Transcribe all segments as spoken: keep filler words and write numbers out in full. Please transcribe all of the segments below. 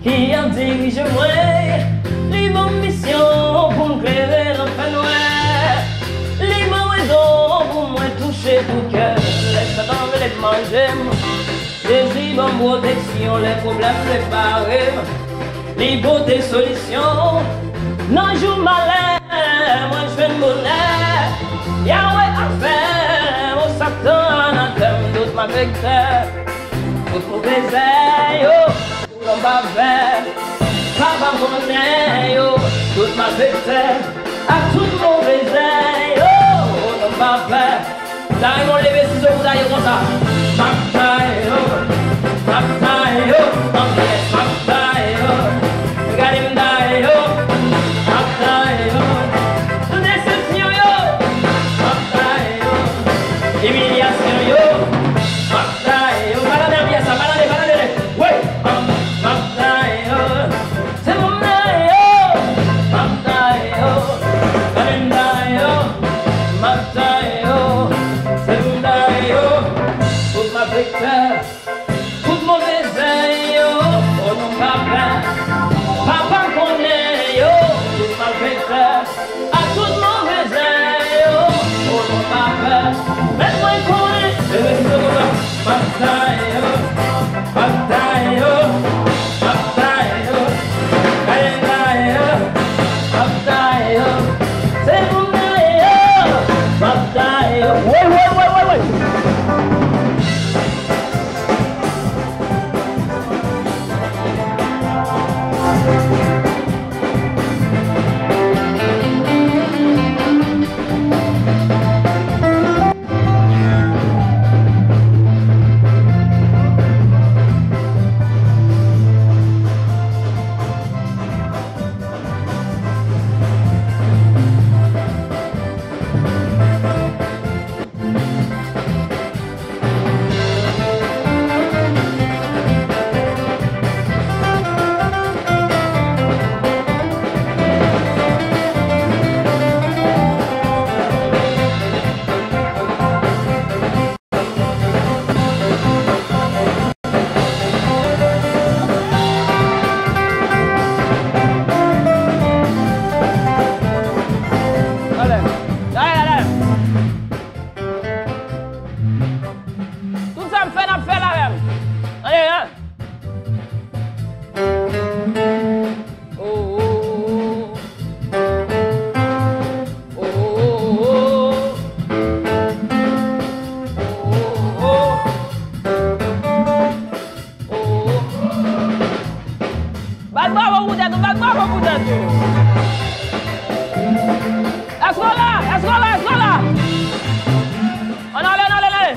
ki ap dirije mwen. Li ban m misyon pou m klere nan fènwè. Li ban mwen don pou mwen touche tout kè. Lè Satan vle manje m, Jezi ban m pwoteksyon. Lè pwoblèm vle bare m, li pote solisyon. Nan jou malè, mwen jwenn bonè. Yawe afè m, o Satan anatèm, tout malfektè, tout move zèl yo. Pou non pa pè, papa konnen yo, tout malfektè ak tout move zèl yo, pou non pa pè. Sa Raymond leve sizo pou taye konsa. M ap taye yo, m ap taye yo, m ap, yes, m ap taye yo. Gade m taye yo, m ap taye yo. Tout desepsyon yo, m ap taye yo. Imilyasyon yo, m ap taye yo. Pa tande anbyans la, pa tande, pa tande. Wi, m ap, m ap taye yo. Se pou m taye yo, m ap taye yo. Gade m taye yo, m ap taye yo. Se pou m taye yo. Tout malfektè, tout move zèl yo, o non papa. Papa konnen yo, tout malfektè ak tout move zèl yo, o non papa. Mèt mwen konnen, se rete kontan. M ap taye yo, m ap taye yo, m ap taye yo. Gade m taye yo, m ap taye yo. Se pou m taye yo, m ap taye yo. Woy, woy, woy, woy, woy. Tout sa m fè, n ap fè l avè m. Tande, hein? Oh, oh, oh. Oh, oh, oh, oh. Oh, oh, oh. Oh, oh. Bat bravo pou tèt ou, bat bravo pou tèt ou. Èske w la? Èske w la? Èske w la? Ann ale, ann ale, ann ale.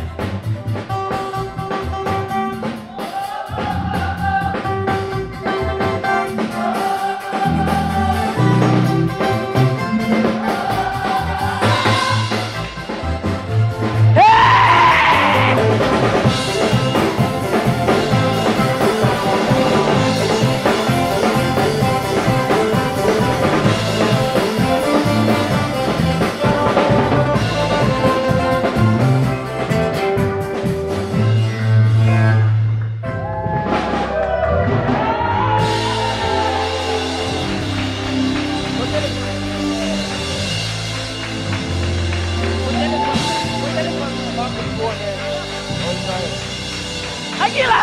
Akila!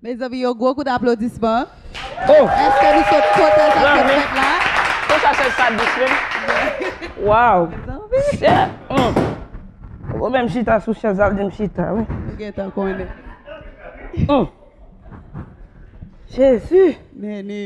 Mezanmi, yon gwo kout aplodisman. Oh! Èske nou sot kontan sa k ap fèt la? Konsa se sa dous menm. Wow! Mezanmi. Shit. Mm. Ou menm chita sou chèz la, di m chita, wi. Ou gentan konnen. Mm. Jezi! Nene.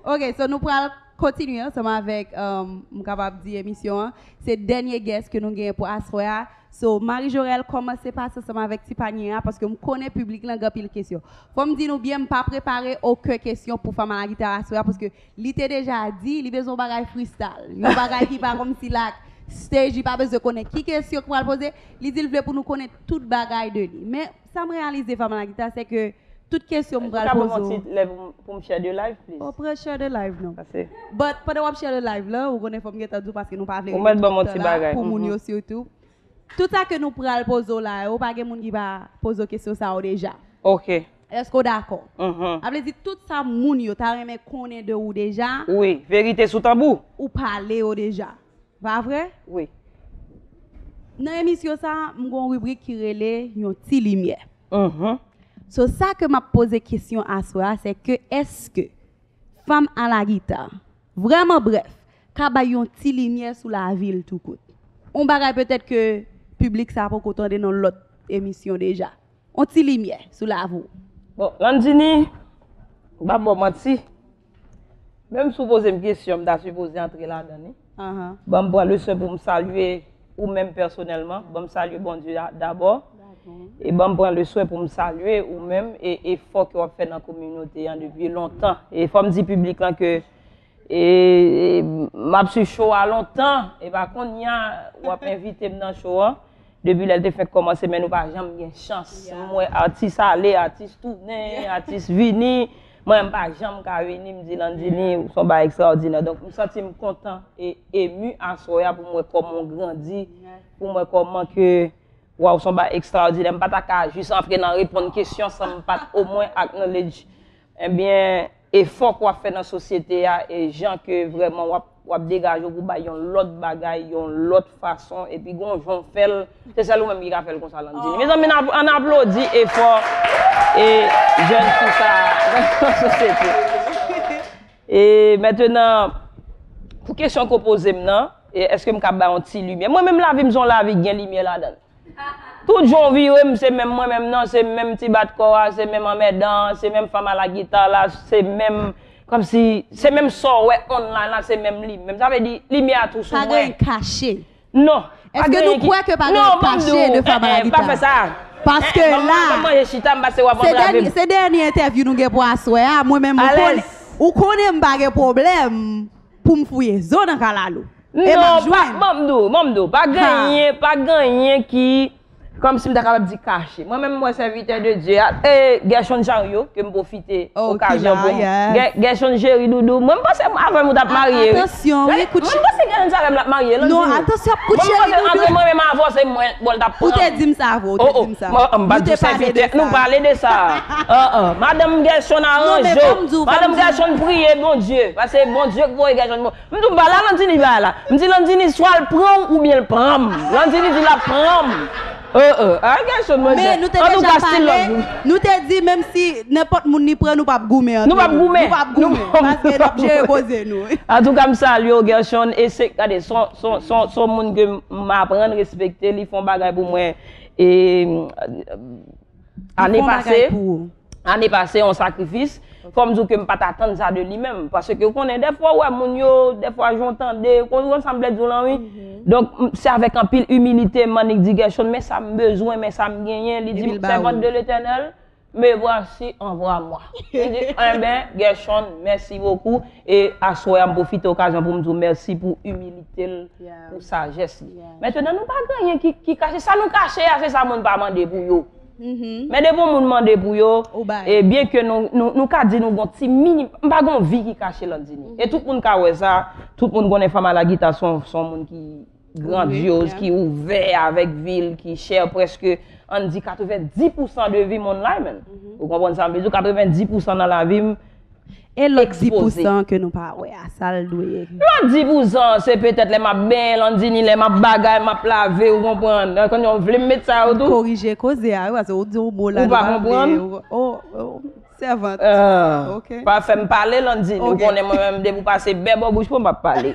Ok, so nou pral kontinye ansanm avèk, um, m kapab di emisyon an. Se dènye guest ke nou genyen pou aswè a. So, Marie Jorel, kòman se pase ansanm avèk ti panye a? Paske m konnen piblik lan gen anpil kesyon. Fò m di nou byen, m pa prepare okenn kesyon pou Fanm a la Gita aswè a, paske li te deja di, li bezwen yon bagay freestyle. Yon bagay ki pa kòmsi la stage, li pa bezwen konnen ki kesyon ki pral poze. Li di l vle pou nou konnen tout bagay de li. Men, sa m reyalize, Fanm a la Gita, se ke tout kesyon m pral poze w. Ou ka ban m yon ti lè pou m, pou m share the live, please? Ou pran share the live, non. But, pandan w ap share the live la, ou konnen fò m gentan di w paske nou pa vle rete twòp tan la, pou moun yo sitou. Tout sa ke nou pral poze w la yo, pa gen moun ki pa poze w kesyon sa yo deja. Ok. Èske w dakò? Mhm. Sa vle di tout sa moun yo ta renmen konnen de ou deja, Wi, verite sou tanbou. ou pale yo deja. Pa vre? Wi. Nan emisyon sa, m gon ribrik ki rele yon ti limyè. Mhm. So sa ke m ap poze kesyon aswè a, se ke èske Fanm a la gita, vrèman brèf, ka bay yon ti limyè sou lavi l tou kout. Yon bagay petèt ke piblik sa poko tande nan lòt emisyon deja. Yon ti limyè sou lavi w. Bon, Landini, m pa ba w manti. Menm si w poze m kesyon, m ta sipoze antre ladan li. Ahan. Ban m pran le swen pou m salye ou menm pèsonèlman. Ban m salye Bondye a- dabò. E ban m pran le swen pou m salye ou menm e efò ke w ap fè nan kominote an depi lontan. E fò m di piblik lan ke e, e, m ap swiv show a lontan. E pa konnya w ap envite m nan show an. Depi lè l te fèk kòmanse, men nou pa janm gen chans. M wè atis ale, atis tounen, atis vini. Mwen, m pa janm ka vini, m di Landini, ou se yon bagay ekstraòdinè. Donk, m santi m kontan e emu aswè a pou m wè kòman w grandi, pou m wè kòman ke, waw, se yon bagay ekstraòdinè. M pa ta ka jis antre nan reponn kesyon san m pa t omwen acknowledge, ebyen, efò ke w ap fè nan sosyete a e jan ke vrèman w ap, w ap degaje w pou bay yon lòt bagay, yon lòt fason, epi gon jan w fè l, se sèl ou menm ki ka fè l konsa, Landini. Mezanmi, n ap- ann aplodi efò e jèn fi sa a nan sosyete. E mentnan, pou kesyon ke w poze m nan, e èske m ka bay yon ti limyè? Mwen menm, lavi m se yon lavi ki gen limyè ladan l. Tout jan w vire m, se menm mwen menm nan, se menm ti bat kò a, se menm anmèdan an, se menm fanm a la gita la, se menm, kòmsi, se menm sa w wè online la, se menm li menm. Sa vle di, limyè a tou sou mwen. Pa gen kache. Non. Pa Èske gen nou anyen ki- kwè ke pa gen Non, ban m kache di w, de fanm a la eh, eh, pa gita? fè sa. Paske Eh, eh, ban m- la, ban m manje chita, m pase w ap se antre avè m. dènye, se dènye entèvyou nou gen pou aswè a. Mwen menm, ou Alèz. konnen, ou konnen m pa gen pwoblèm pou m fouye zo nan kalalou. E m ap Non, pa, jwenn. ban m di w, ban m di w, pa gen anyen, pa gen anyen ki, kòmsi m ta kapab di kache. Mwen menm, mwen sèvitè de Dye a, e Gershon Chariot, ke m pwofite Oh, okazyon ki la, pou m. yes. Ger- Gershon Cheri Doudou, mwen m panse avè m ou t ap marye. Atansyon, wi, kout Mwen m panse Gershon Chariot m t ap marye, Non, Landini. atansyon, kout Mwen m Cheri panse antre Doudou. Mwen menm avè w, se mwen, bon, l t ap Ou te pran. di m sa, vre, ou te Oh, oh, di m sa. mwen, m pa Nou di te w sèvitè, pale de nou sa. Pale de sa. Ah, ah. Madanm Gershon aranje ban m w. di w, ban m Madanm di w. Gershon priye Bondye. Paske Bondye k voye Gershon. M di w, ba la Landini ba la. M di Landini swa l pran w oubyen l pran m. Landini di l ap pran m. Euh, euh. Ah, Gershon, mwen Men nou te deja pale, nou te di menm si nenpòt moun li pran, nou p ap goumen ant nou. Nou p ap goumen. Nou p ap goumen, paske n ap jere koze nou. Antouka, m salye w, Gershon, e se, gade, son, son, son, son moun ke m aprann respekte, li fè yon bagay pou mwen, e, ane pase, ane pase, yon sakrifis, fò m di w ke m pa t atann sa de li menm, paske ou konnen, dèfwa, w wè moun yo, dèfwa, jan w tande, ou konprann sa m vle di w lan, wi. Donk, m- se avèk anpil imilite, m annik di Gershon, men sa m bezwen, men sa m genyen, li di m, sèvant de Letènèl, me voici, envoie-moi. Li di, enben, Gershon, mèsi bokou, e aswè a, m pwofite okazyon pou m di w mèsi pou imilite l, pou sajès li. Mentnan, nou pa gen anyen ki, ki kache. Sa nou kache a, se sa moun pa mande pou yo. Men depi yon moun mande pou yo, e byen ke nou, nou, nou ka di nou gon ti minim, m pa gon vi ki kache Landini. E tout moun ka wè sa, tout moun konnen Fanm a la gita se yon, se yon moun ki grandyoz, ki ouvè avèk vi l, ki share prèske, ann di, katrevendis pousan de vi m online, man. Ou konprann sa m vle di w? Katrevendis pousan nan lavi m, E lòt dis pousan ke nou pa wè a, sa l dwe ye? Lòt dis pousan, se petèt lè m ap benyen Landini, lè m ap bagay, m ap lave, ou konprann? Donk, ou vle m met sa yo tou? Korije koze a, wi, paske ou di yon mo la, ou pa konprann? Oh, oh, sèvant. Ah, ok. Pa fè m pale, Landini. Ou konnen mwen menm, depi w pase bèbò bouch mwen, m ap pale.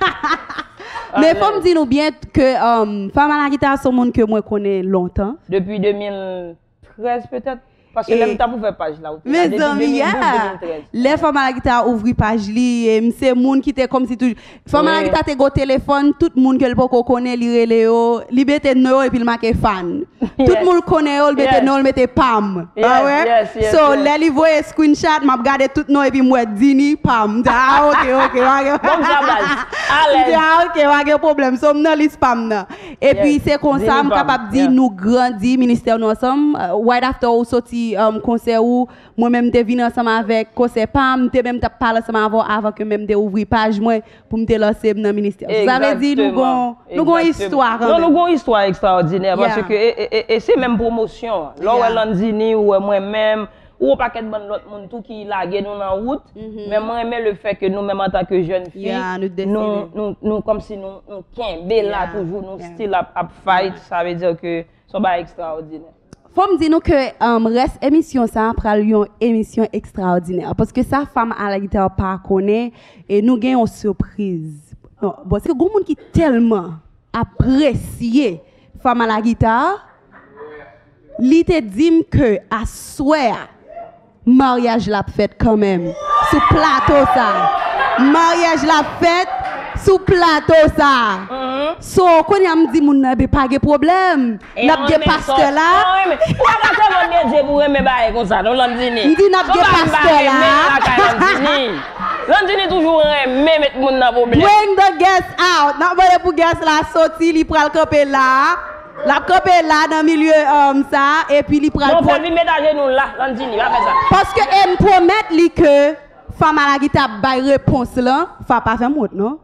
Men fò m di nou byen ke um, Fanm a la gita se yon moun ke mwen konnen lontan. Depi de mil trèz petèt. Paske lè m t ap ouvè paj la, ou te la depi de mil douz, de mil trèz. Lè Fanm a la gita ouvri paj li, e m se moun ki te kòmsi toujou. Fanm a la gita te gon telefòn, tout moun ke l poko konnen, li rele yo, li mete non yo epi l make fan. Tout moun konnen yo, l mete non, l mete pam. Pa vre? So, lè li voye screenshot, m ap gade tout non epi m wè Dini, pam. M di, ah, ok, ok, pa gen. M di, ah, ok, pa gen pwoblèm. So, m nan lis pam nan. Epi, se konsa, m kapab di, nou grandi, ministè nou ansanm. Right after ou soti um, konsè ou, mwen menm m te vin ansanm avèk konsè pa m, m te menm t ap pale ansanm avè w avan ke menm m te ouvri paj mwen pou m te lanse m nan ministè. Sa vle di nou gon, nou gon istwa kanmenm. Non, nou gon istwa ekstraòdinè, paske e, e, e, e se menm pwomosyon an. Lè w wè Landini, ou wè mwen menm, ou wè pakèt bann lòt moun tou ki lage nou nan wout, men mwen renmen le fè ke nou menm antanke jèn fi, nou, nou, nou kòmsi nou, nou kenbe la toujou, nou still ap, ap fight, sa vle di ke se yon bagay ekstraòdinè. Fò m di nou ke, um, rès emisyon sa a pral yon emisyon ekstraòdinè. Paske sa Fanm a la Gita pa konnen, e nou gen yon sipriz. Non, bon, se gon moun ki tèlman apresye Fanm a la Gita, li te di m ke aswè a, maryaj la ap fèt kanmenm sou plato sa. Maryaj la ap fèt sou plato sa. So, kounye a m di moun nan, "Ebyen, pa gen pwoblèm. N ap gen pastè la." Ou pa ka sèvant de Dye pou renmen bagay konsa, non, Landini. M di, "N ap gen pastè la." Landini toujou renmen met moun nan pwoblèm. Bring the guest out. N ap mande pou guest la soti, li pral kanpe la. L ap kanpe la nan milye, um, sa, epi li pral... Non, fè l vin met ajenou l la, Landini, pa fè sa. Paske e m pwomèt li ke Fanm a la Gita ap bay repons lan. Fa pa fè m wont, non.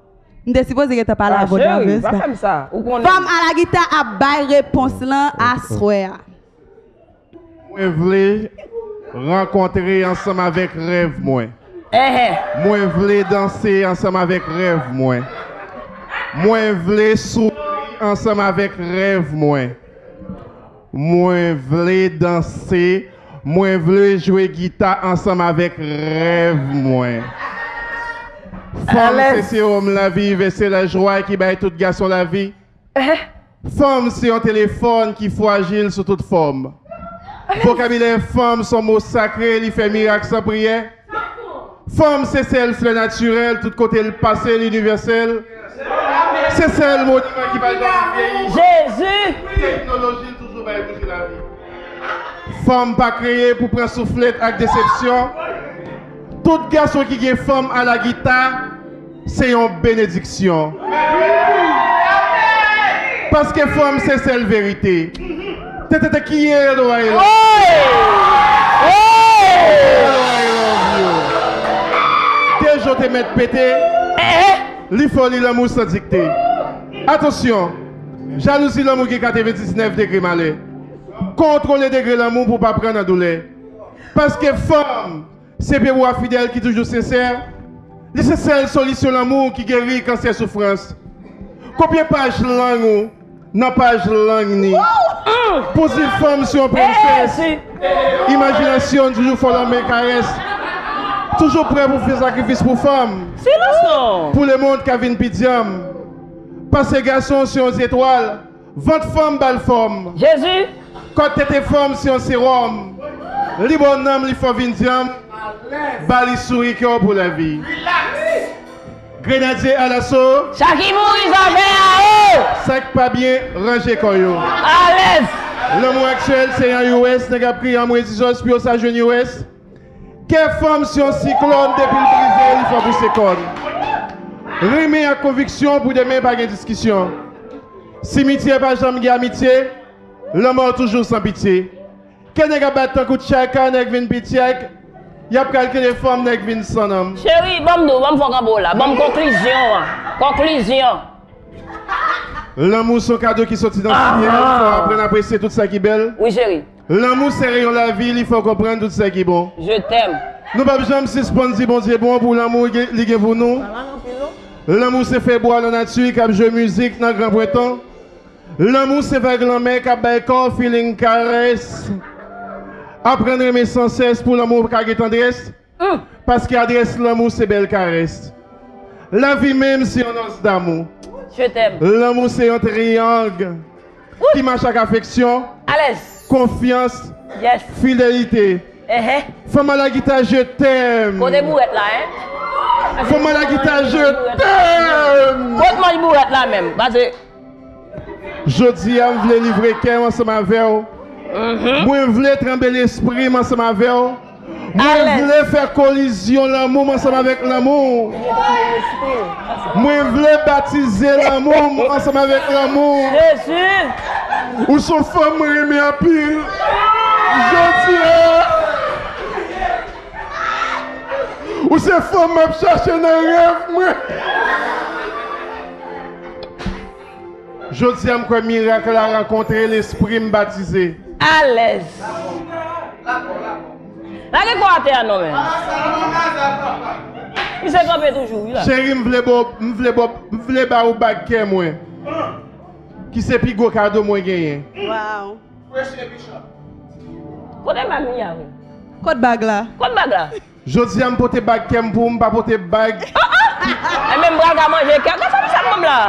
M te sipoze gentan pale avè w, cheri, pa fè m sa. Ou konnen. Fanm a la Gita ap bay repons lan aswè a. Mwen vle rankontre ansanm avèk rèv mwen. Mwen vle danse ansanm avèk rèv mwen. Mwen vle souri ansanm avèk rèv mwen. Mwen vle danse, mwen vle jwe gita ansanm avèk rèv mwen. Fanm se sewòm lavi, vè se lajwa ki bay tout gason lavi. Fanm se yon telefòn ki frajil sou tout fòm. Vokabilè fanm se yon mo sakre, li fè mirak san priyè. Fanm se sèl flè natirèl, tout kote l pase, l inivèsèl. Se sèl moniman ki pa janm vyeyi. Jezi! Teknoloji l toujou bay bouji lavi. Fanm pa kreye pou pran souflèt ak desepsyon. Tout gason ki gen fanm a la gita, se yon benediksyon. Paske fanm se sèl verite. Te, te, te, kiye Edouard Elon? Edouard Elon, yo. Dejo te mèt pete. Li fè w li lanmou san dikte. Atansyon, jalouzi lanmou gen katrevendiznèf degre malè. Kontwole degre lanmou pou w pa pran nan doulè. Paske fanm se pye bwa fidèl ki toujou sensè. Li se sèl solisyon lanmou ki geri kansè soufrans. Kopye paj lang ou nan paj lang ni. Pou di fanm se yon prensès. Imajinasyon toujou fè w lanmen karès. Toujou prè pou fè sakrifis pou fanm. Pou lemonn ka vin pi dyanm. Pase gason se yon zetwal. Vant fanm ba l fòm. Jezi! Kòt tete fanm se yon sewòm. Li ba w nanm, li fè w vin dyanm. Ba li souri kè w pou lavi. Grenadye alaso. Sa ki mouri zafè a o! Sa k pa byen, ranje kò yo. Alèz! Lanmou aktyèl se yon U S, nèg ap kriye anmwe Jizòs pou yo sa jwenn U S. Kè fanm se yon siklòn, depi l brize, li fè pouse kòn. Renmen ak konviksyon pou demen pa gen diskisyon. Simityè pa janm gen amitye, lanmò toujou san pitye. Kè nèg ap bat tankou tchaka, nèg vin pi tchèk, y ap kalkile fanm, nèg vin san nanm. Cheri, ban m di w, ban m fè w kanpe w la, ban m konklizyon an. Konklizyon. Lanmou se yon kado ki soti nan syèl, fò w aprann apresye tout sa ki bèl. Wi, cheri. Lanmou se reyon lavi, li fè w konprann tout sa ki bon. Je t'aime. Nou p ap janm sispann di Bondye bon pou lanmou li gen pou nou. Lanmou se fèy bwa lanati k ap jwe mizik nan gran prentan. Lanmou se vag lanmè k ap bay kò w feeling karès. Aprann renmen sansès pou lanmou ka gen tandrès. Paske adrès lanmou se bèl karès. Lavi menm se yon nòs damou. Je t'aime. Lanmou se yon triyang ki mache ak afeksyon, konfyans, fidelite. Fanm a la gita, je t'aime. Kote bourèt la, en? Fanm a la gita, je t'aime. Kot manch bourèt la menm? Pase. Jodi a, m vle livre kè m ansanm avè w. Mwen vle tranble lespri m ansanm avè w. Mwen vle fè kolizyon lanmou m ansanm avèk lanmou. Mwen vle batize lanmou m ansanm avèk lanmou. Ou se yon fanm mwen renmen anpil. Jodi a, ou se fanm m ap chache nan rèv mwen. Jodi a, m kwè mirak la rankontre lespri m batize. Alèz. Lage kò atè a non, men. Misye kanpe toujou, wi la. Cheri, m vle ba w, m vle ba w, m vle ba ou bag kè mwen. Ki se pi gwo kado mwen genyen. Wow. Kote bag li a, wi? Kot bag la? Kot bag la? Jodi a, m pote bag kè m pou ou, m pa pote bag. Oh, oh! Enben, m pral ka manje kè. Gade sa misye ap ban m la.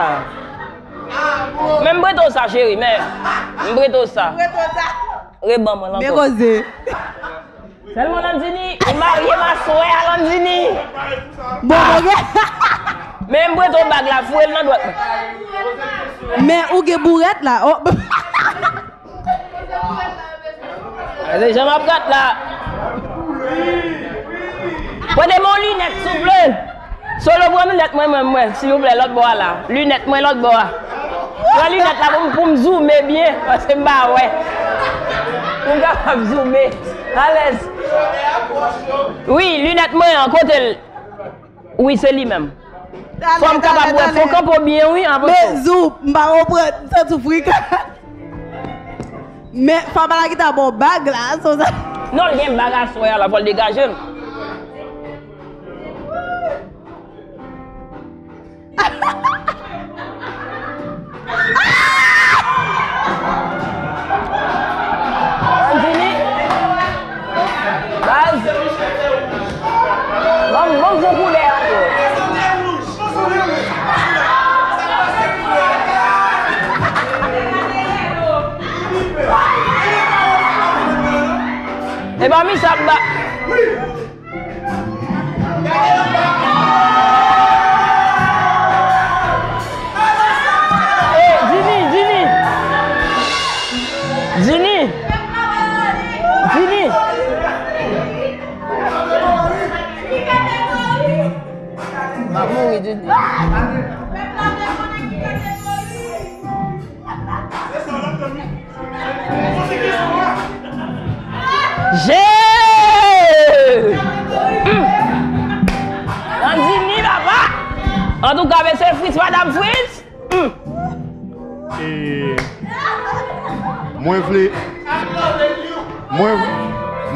Men m prete w sa, cheri, men m prete w sa. Reban mwen l ankò. Men koze. Sèlman Landini, ou marye m aswè a, Landini. Bon, bon, gen. Men m prete w bag la, foure l nan dwèt mwen. Men ou gen bourèt la. Oh. Gade jan m ap gad la. Prete m yon linèt, souple. Solo, pran linèt mwen, mwen, mwen, silvouplè, lòt bò a la. Linèt mwen, lòt bò a. Pran linèt la pou m, pou m zoome byen, paske m pa wè. Pou m kapab zoome. Alèz. Wi, linèt mwen an, kote l? Wi, se li menm. Fò m kapab wè, fò kanpe w byen, wi, anvan. Men, Zou, m pa konprann, m santi w frekan. Men, fò Malakita ba w bag la, so sa. Non, l gen bag aswè a la, fò l degaje l. Landini. Baz. Ban m, ban m fon koulè ankò. E pa mi sa ap ba. Hey, Dini, Dini. Dini. Dini. M ap mouri, Dini. Je! Hmm. Landini, papa! Antouka, mesye Fritz, madam Fritz! Hmm. E mwen vle, mwen,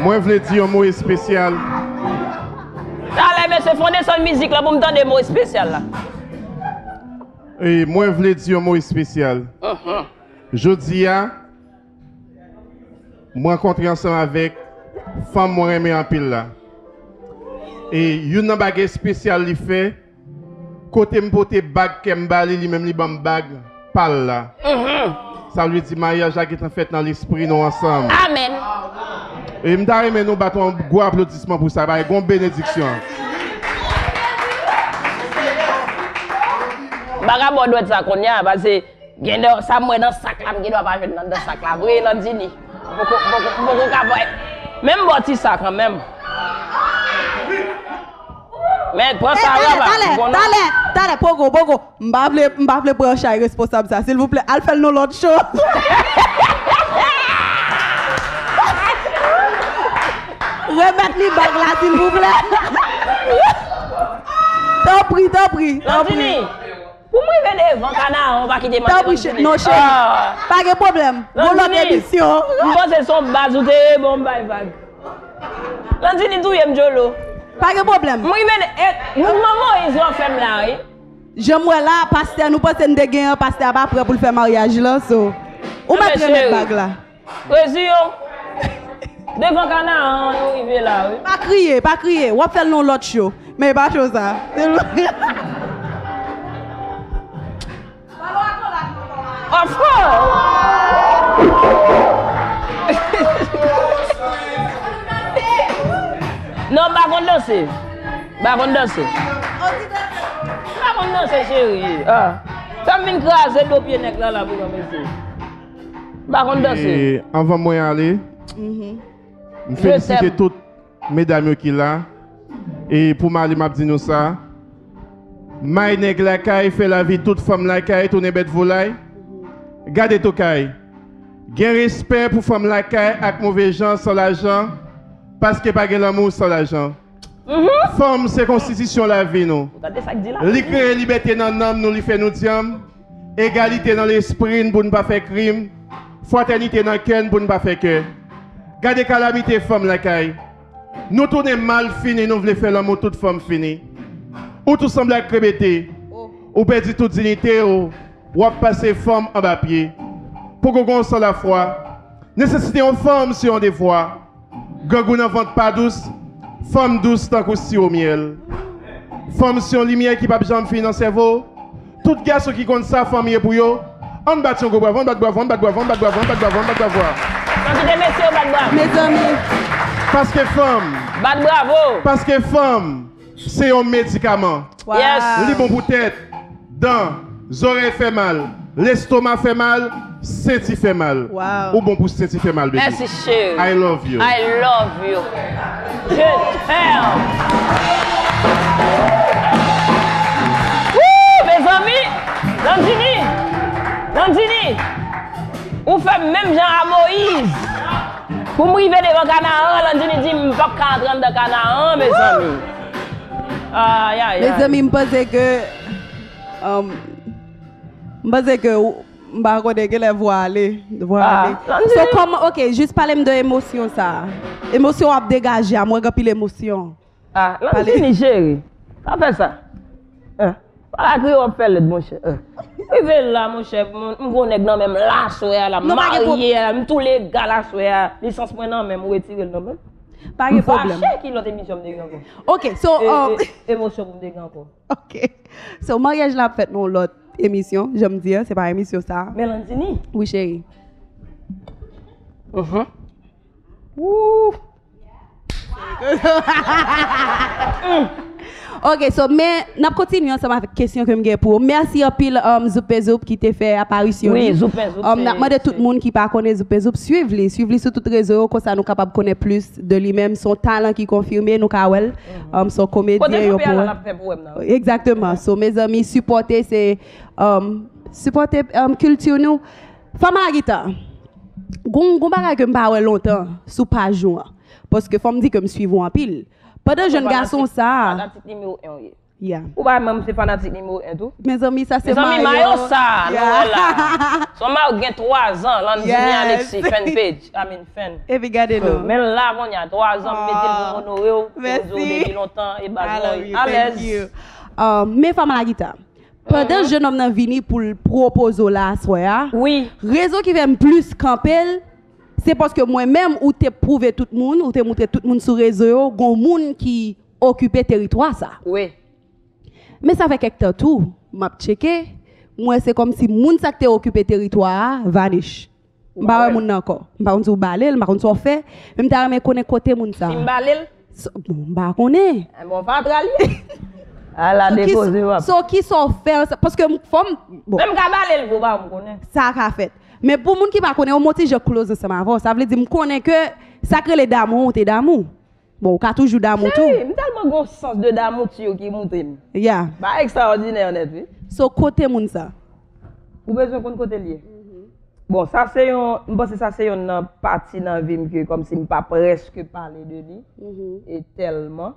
mwen vle di yon mo espesyal. Talè, mesye, fè w desann mizik la pou m tande mo espesyal la. E mwen vle di yon mo espesyal. Mhm. Jodi a, m rankontre ansanm avèk fanm mwen renmen anpil la. E youn nan bagay espesyal li fè, kote m pote bag kè m ba li, li menm li ban m bag pa l la. Mhm. Sa vle di maryaj la gentan fèt nan lespri nou ansanm. Amèn. E m ta renmen nou bat yon gwo aplodisman pou sa, bay gon benediksyon. M pa ka ba w dwèt sa kounye a, paske gen de sa m wè nan sak la, m gen dwa pa jwenn nan, nan sak la vre, Landini. M poko, m poko, m poko ka ba w. Men m ba w ti sa kanmenm. Men pran sa yo, talè, talè, talè, poko, poko. M pa vle, m pa vle pran chay responsab sa, silvouplè. Al fè l nan lòt cho. Remèt li bag la, silvouplè. Tanpri, tanpri, tanpri. Landini, pou m rive devan Kanaran, ou pa kite m antre, Landini. Tanpri, non, cheri. Ah. Pa gen pwoblèm. Gon lòt emisyon. M panse se yon baz ou te ye, bon, m bay vag. Landini touye m, Jolo. Pa gen pwoblèm. M rive, e, mouvman Moyiz w ap fè m la, wi. Jan m wè la, pastè, nou panse n te gen an, pastè a pa prè pou l fè maryaj lan, so. Ou mèt remèt bag la. Rezi yo. Devan Kanaran, nou rive la, wi. Pa kriye, pa kriye. W ap fè l nan lòt cho. Men e pa cho sa. Of course! Non, m pa konn danse. M pa konn danse. M pa konn danse, cheri. Ah. Sa m vin kraze do pye nèg la la pou mwen, mesye. M pa konn danse. E, anvan mwen ale, m felisite tout medam yo ki la. E pou m ale, m ap di nou sa. May nèg lakay, fè lavi tout fanm lakay, tounen bèt volay. Gade tokay. Gen respè pou fanm lakay ak move jan san lajan, paske pa gen lanmou san lajan. Fanm se konstitisyon lavi nou. Ou tande sa k di la? Li kreye libète nan nanm nou, li fè nou dyanm, egalite nan lespri n pou n pa fè krim, fratènite nan kè n pou n pa fè kè. Gade kalamite fanm lakay. Nou tounen mal fini, nou vle fè lanmou tout fanm fini. Ou tou sanble ak krebete. Ou pèdi tout diyite w, w ap pase fanm anba pye. Poko gon san lafwa. Nesesite yon fanm se yon devwa. Grangou nan vant pa dous, fanm dous tankou siwo myèl. Fanm se yon limyè ki p ap janm fini nan sèvo w. Tout gason ki konn sa fanm ye pou yo, ann bat yon gwo bravo, ann bat bravo, ann bat bravo, ann bat bravo, ann bat bravo, ann bat bravo. San kite mesye yo bat bravo. Mezanmi. Paske fanm. Bat bravo. Paske fanm, se yon medikaman. Yes. Li bon pou tèt, dan, zòrèy fè mal, lestoma fè mal, senti fè mal. Ou bon pou senti fè mal, baby. Mèsi, cheri. I love you. I love you. Je t'aime. Woo, mezanmi! Landini! Landini! Ou fè m menm jan a Moyiz. Pou m rive devan Kanaran, Landini di m p ap ka antre anndan Kanaran, mezanmi. Ay, ay, ay. Mezanmi, m panse ke, um, m panse ke ou, m pa konnen kilè vwa ale. Vwa ale. So, kòman, ok, jis pale m de emosyon sa. Emosyon w ap degaje a, m wè gen anpil emosyon. Ah, Landini cheri, pa fè sa. Eh, pa la kriye w ap fè lèd, monchè. Eh. Rive la, monchè, m, m gon nèg nan men m la aswè a la, m marye a la, m tou legal aswè a. Lisans mwen nan men m, ou retire l nan men m. Pa gen pwoblèm. M fache, ki lòt emisyon m te gen ankò? Ok, so, e, um, e, emosyon pou m te gen ankò. Ok. So, maryaj la ap fèt nan yon lòt emisyon, jan m di a, se pa emisyon sa. Men Landini. Wi, cheri. Mhm. Woo! Ok, so, men, n ap kontinye ansanm avèk kesyon ke m gen pou ou. Mèsi anpil, um, Zoupezoup ki te fè aparisyon li. Wi, Zoupezoup, um, n ap mande tout moun ki pa konnen Zoupezoup, swiv li. Swiv li sou tout rezo yo, konsa nou kapab konnen plis de li menm. Se yon talan ki konfime, nou ka wè l. Um, se yon komedyen, yon pwofesè. Egzakteman. So, mezanmi, sipòte, se, um, sipòte, um, kilti nou. Fanm a la gita. Gon, gon bagay ke m pa wè lontan sou paj ou an. Paske fò m di ke m swiv ou anpil. Pandan jèn gason sa a. Fanatik nimewo en ou ye. Yeah. Ou pa menm se fanatik nimewo en tou? Mezanmi, sa se mayo. Mezanmi, mayo sa, nou wè la. Se yon mayo ki gen twa zan, Landini Alexis, fan page, I mean, fan. Epi gade non. Men la, kounye a, twa zan, m mete l pou m onore w, pou m di w depi lontan, e baz mwen, alèz. Uh, men fanm a la gita. Pandan jennonm nan vini pou l pwopoze w la aswè a, rezon ki fè m plis kanpe l, se paske mwen menm, ou te pwouve tout moun, ou te moutre tout moun sou rezo yo, gon moun ki okipe teritwa sa. Wi. Men sa fè kèk tan tou, m ap tcheke, m wè se kòmsi moun sa k te okipe teritwa a vanish. M pa wè moun nan ankò. M pa konn si w bale l, m pa konn sa w fè, men m ta renmen konnen kote moun sa. Si m bale l? So, bon, m pa konnen. Bon, fatra l ye. Ala depoze w ap. So, kisa w fè ansanm? Paske m, fò m, bon. Men m ka bale l vre, ou pa wè m konnen. Sa ka fèt. Men pou moun ki pa konnen, ou m on ti jan close ansanm avè w. Sa vle di, m konnen ke sa k rele damou, ou te damou. Bon, ou ka toujou damou tou. Cheri, m tèlman gon sans de damou ti yo ki moute m. Yeah. Bagay ekstraòdinè nèt, wi. So, kote moun sa? Ou bezwen konn kote l ye? Bon, sa se yon, m panse sa se yonn nan pati nan vi m ke kòmsi m pa prèske pale de li e tèlman.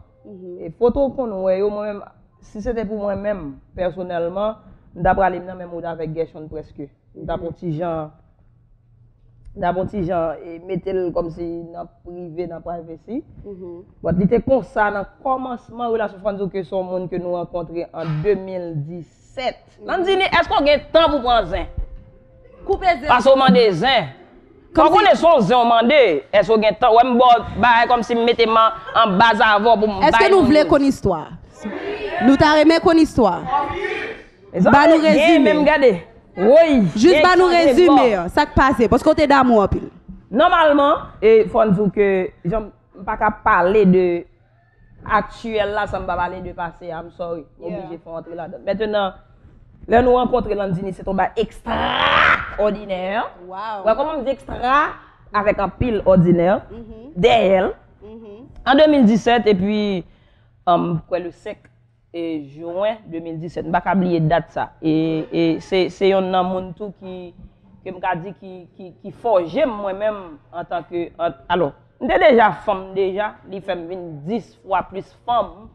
E foto w konn wè yo, mwen menm, si se te pou mwen menm, pèsonèlman, m ta prale m nan menm wout avèk Guerschonn prèske. M t ap on ti jan, m t ap on ti jan, e, mete l kòmsi nan prive, nan privacy. But li te konsa nan kòmansman relasyon Fanzo ke se yon moun ke nou rankontre an de mil disèt. Landini, èske w gen tan pou pran zen? Koupe zen. Paske w mande zen. Fò w konnen se yon zen w mande. Èske w gen tan? Wè m ba w bagay kòmsi m mete m an, an baz avè w pou m bay nou. Èske nou vle konn istwa? Nou ta renmen konn istwa. Ba nou rezime. Menm gade. Woy. Jis ba nou rezime an, sa k pase, paske w te damou anpil. Nòmalman, e fò n di w ke jan m pa ka pale de aktyèl la san m pa pale de pase a, I'm sorry. M oblije fè w antre ladan. Mentnan, lè nou rankontre Landini, se t on bagay ekstraòdinè. Wè kòman m di ekstra avèk anpil òdinè dèyè l. An de mil disèt, epi, um, m kwè le senk e, jen de mil disèt, m pa ka bliye dat sa. E, e se, se yonn nan moun tou ki, ke m ka di ki, ki, ki fòje m mwen menm antanke, an, alò, m te deja fanm deja, li fè m vin dis fwa plis fanm,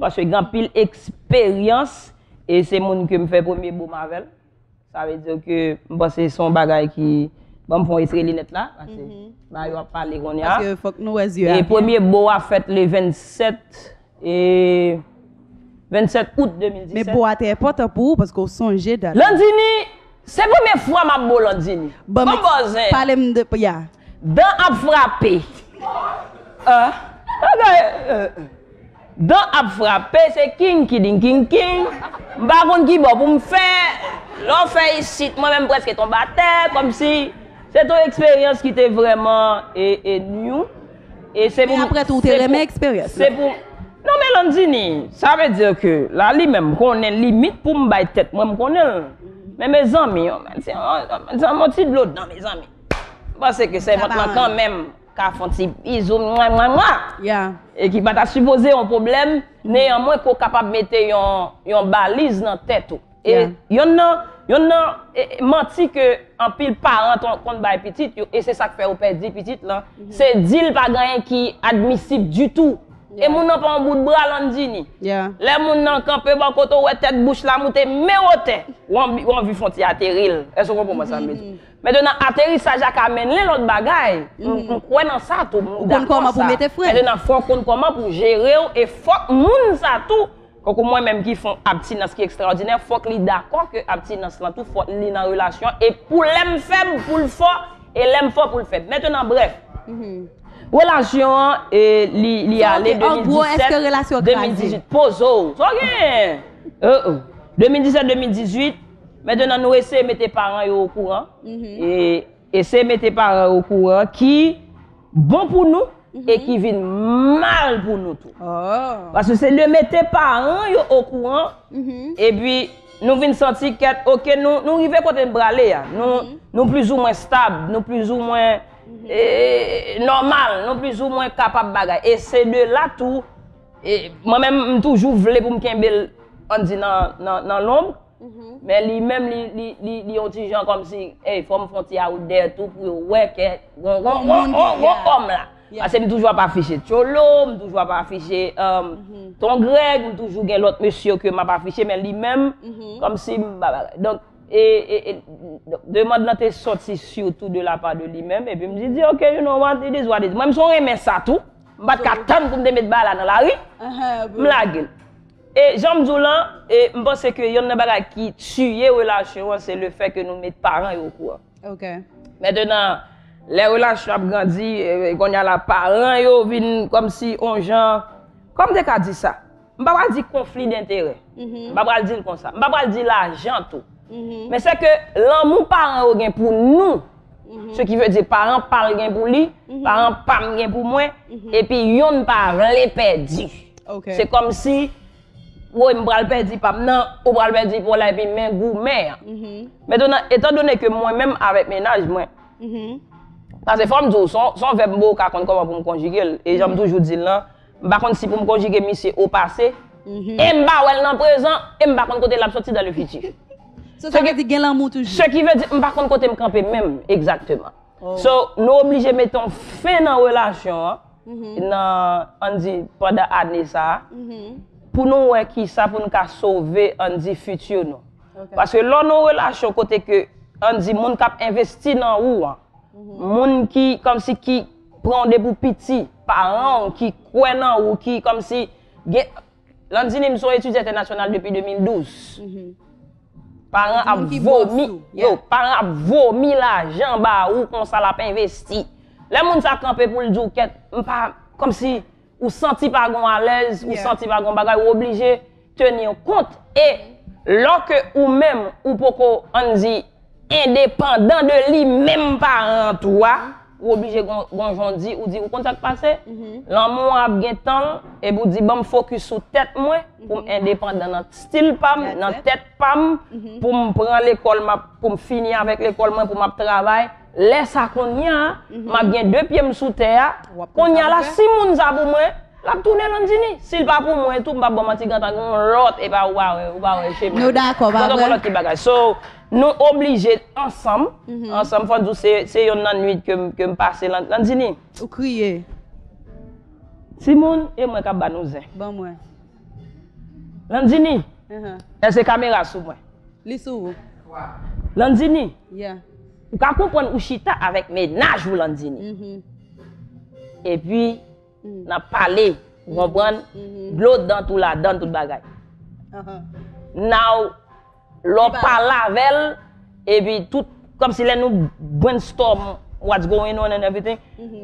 paske gen anpil eksperyans, e se moun ke m fè premye bo m avè l. Sa vle di ke m panse se yon bagay ki, ban m fè yon estre linèt la, paske bagay yo ap pale kounye a. Paske fòk nou wè zye a E byen. Premye bo a fèt le vennsèt, e, vennsèt out Men de mil disèt. Bo a te enpòtan pou ou paske w sonje dat. Landini, se premye fwa m ap bo Landini. Ban m Ban m ex- bòzen. Pale m de, ya. Dan ap frape. Ah, bagay, euh, dan ap frape, se king kiding king king. M pa konn ki bò pou m fè. Lè w fè isit, mwen menm prèske tonbe atè, kòmsi se te yon eksperyans ki te vrèman e, e new. E se pou Men apre tou, ou te se renmen pou eksperyans se la. Pou non, men Landini, sa vle di ke la li menm konnen limit pou m bay tèt mwen, m konnen l. Men mezanmi, yon, se yon, se yon ti dlo dan, mezanmi. M panse ke sèvant lan kanmenm ka fè yon ti bizou, mwa, mwa, mwa. E ki pa ta sipoze yon pwoblèm, neyanmwen ke w kapab mete yon, yon baliz nan tèt ou. E yonn nan, yonn nan e, e, manti ke anpil paran ton- konn bay pitit yo, e se sa k fè yo pèdi pitit lan, se di l pa gen anyen ki admisib ditou. E moun nan pa yon bout bra, Landini. Lè moun nan kanpe bò kote w wè tèt bouch la moute men wotè, w anvi, w anvi fè yon ti ateri l. Èske w konprann mwen sa m vle di? Mentnan, aterisaj la ka mennen lòt bagay. M, m kwè nan sa tou, m Ou konn dakò kòman pou sa. Mete fren. Mentnan, fò w konn kòman pou jere w e fòk moun sa tou, kankou mwen menm ki fè yon abtinans ki ekstraòdinè, fòk li dakò ke abtinans lan tou fòk li nan relasyon e pou lè m fèb, pou l fò, e lè m fò, pou l fèb. Mentnan, brèf, relasyon an, e, li, li So, ale ok, an gwo, èske relasyon an kraze? de mil disèt, de mil dizuit, poze w. Sa w gen? Uh-uh. de mil disèt, de mil dizuit, mentnan nou eseye mete paran yo okouran. E eseye mete paran yo okouran ki bon pou nou e ki vin mal pou nou tou. Paske se de mete paran yo okouran, epi nou vin santi kèt, oke, nou, nou rive kote n prale a. Nou, nou plizoumwen stab, nou plizoumwen e, nòmal, nou plizoumwen kapab bagay. E se de la tou, e, mwen menm, m toujou vle pou m kenbe l, ann di, nan, nan, nan lonb, men li menm, li, li, li, li yon ti jan kòmsi, ey, fò m fè yon ti out there tou pou yo wè ke gon, gon, gon, gon, gon òm la. Paske m toujou ap afiche Tcholo, m toujou ap afiche, um, Ton Greg, m toujou gen lòt mesye ke m ap afiche, men li menm, kòmsi m pa bagay. Donk, e, e, e, donk, demann lan te sòti sitou de la part de li menm, epi m di, di, "Ok, you know what, it is what it is." Mwen, m son renmen sa tou. M pa t ka tann pou m te met bagay la nan lari. M lage l. E jan m di w lan, e, m panse ke yonn nan bagay ki tiye relasyon an, se le fè ke nou met paran yo okouran. Ok. Mentnan, lè relasyon ap grandi, e, kounye a la, paran yo vin kòmsi on jan, kòman m te ka di sa? M pa pral di konfli denterè. M pa pral di l konsa. M pa pral di lajan tou. Men se ke lanmou paran yo gen pou nou, se ki vle di paran pa l gen pou li, paran pa m gen pou mwen, epi yonn pa vle pèdi. Ok. Se kòmsi, woy, m pral pèdi pa m nan, ou pral pèdi pa w la, epi men goumen an. Mentnan, etandone ke mwen menm avèk mennaj mwen, paske fò m di w, se yon, se yon vèb m poko ka konn kòman pou m konjige l, e jan m toujou di l lan, m pa konn si pou m konjige misye o pase, e m pa wè l nan prezan, e m pa konn kote l ap soti dans le futur. So, sa vle di gen lanmou toujou. Se ki vle di, m pa konn kote m kanpe menm, egzakteman. So, nou oblije mete yon fen nan relasyon an, nan, ann di, pandan ane sa a, pou nou wè kisa pou nou ka sove, ann di, fiti nou. Paske lè w nan yon relasyon kote ke, ann di, moun k ap envesti nan ou an, moun ki, kòmsi, ki pran w depi w piti, paran w ki kwè nan ou, ki, kòmsi, gen, Landini, m se yon etidyan entènasyonal depi de mil douz. Paran ap vomi, yo, paran ap vomi lajan ba ou konsa, l ap envesti. Lè moun sa kanpe pou l di w kèt, m pa, kòmsi ou santi pa gon alèz, ou santi pa gon bagay, ou oblije tenir kont. E lè ke ou menm, ou poko, ann di, endepandan de li menm paran an tou a, ou oblije gon, gon jan w di, ou di, ou konn sa k pase? Lanmou an ap gen tan l, epi w di, "Ban m fokis sou tèt mwen, pou m endepandan nan stil pa m, nan tèt pa m, pou m pran lekòl, m ap, pou m fini avèk lekòl mwen, pou m ap travay." Lè sa kounye a, m ap gen de pye m sou tè a. Kounye a la, si moun sa pou mwen, l ap tounen Landini. Si l pa pou mwen tou, m p ap ba w manti, gentan gen yon lòt, epa ou pa wè, ou pa wè chemen. Nou dakò, pa vre? Gentan gen lòt ti bagay. So, Nou oblije ansanm, ansanm, fò di w se, se yonn nan nwit ke m, ke m pase, Lan-, Landini. Ou kriye. Timoun, e mwen k ap ba nou zen. Ban mwen. Landini, Ahan. Èske kamera sou mwen? Li sou ou. Landini, Yeah. ou ka konprann ou chita avèk mennaj ou, Landini. Mhm. Epi, n ap pale, ou konprann? Dlo dan tou ladan, tout bagay. Ahan. Now, lè w pale avè l, epi tout, kòmsi lè nou brainstorm what's going on and everything,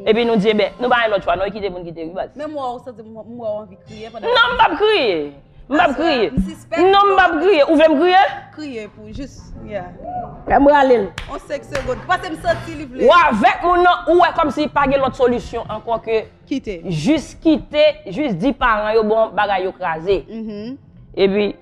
epi nou di, eben, nou pa gen lòt chwa, nou kite pou n kite wi baz. Menm wè ou santi m wè ou anvi kriye pandan. Non, m p ap kriye. M p ap kriye. M sispèk Non, m p ap kriye. Ou vle m kriye? Kriye pou jis, yeah. Fè m rale l. On senk segonn. Paske m santi li vle. Ou avèk moun nan, ou wè kòmsi pa gen lòt solisyon ankò ke Kite. Jis kite, jis di paran yo, bon, bagay yo kraze. Mhm. Epi,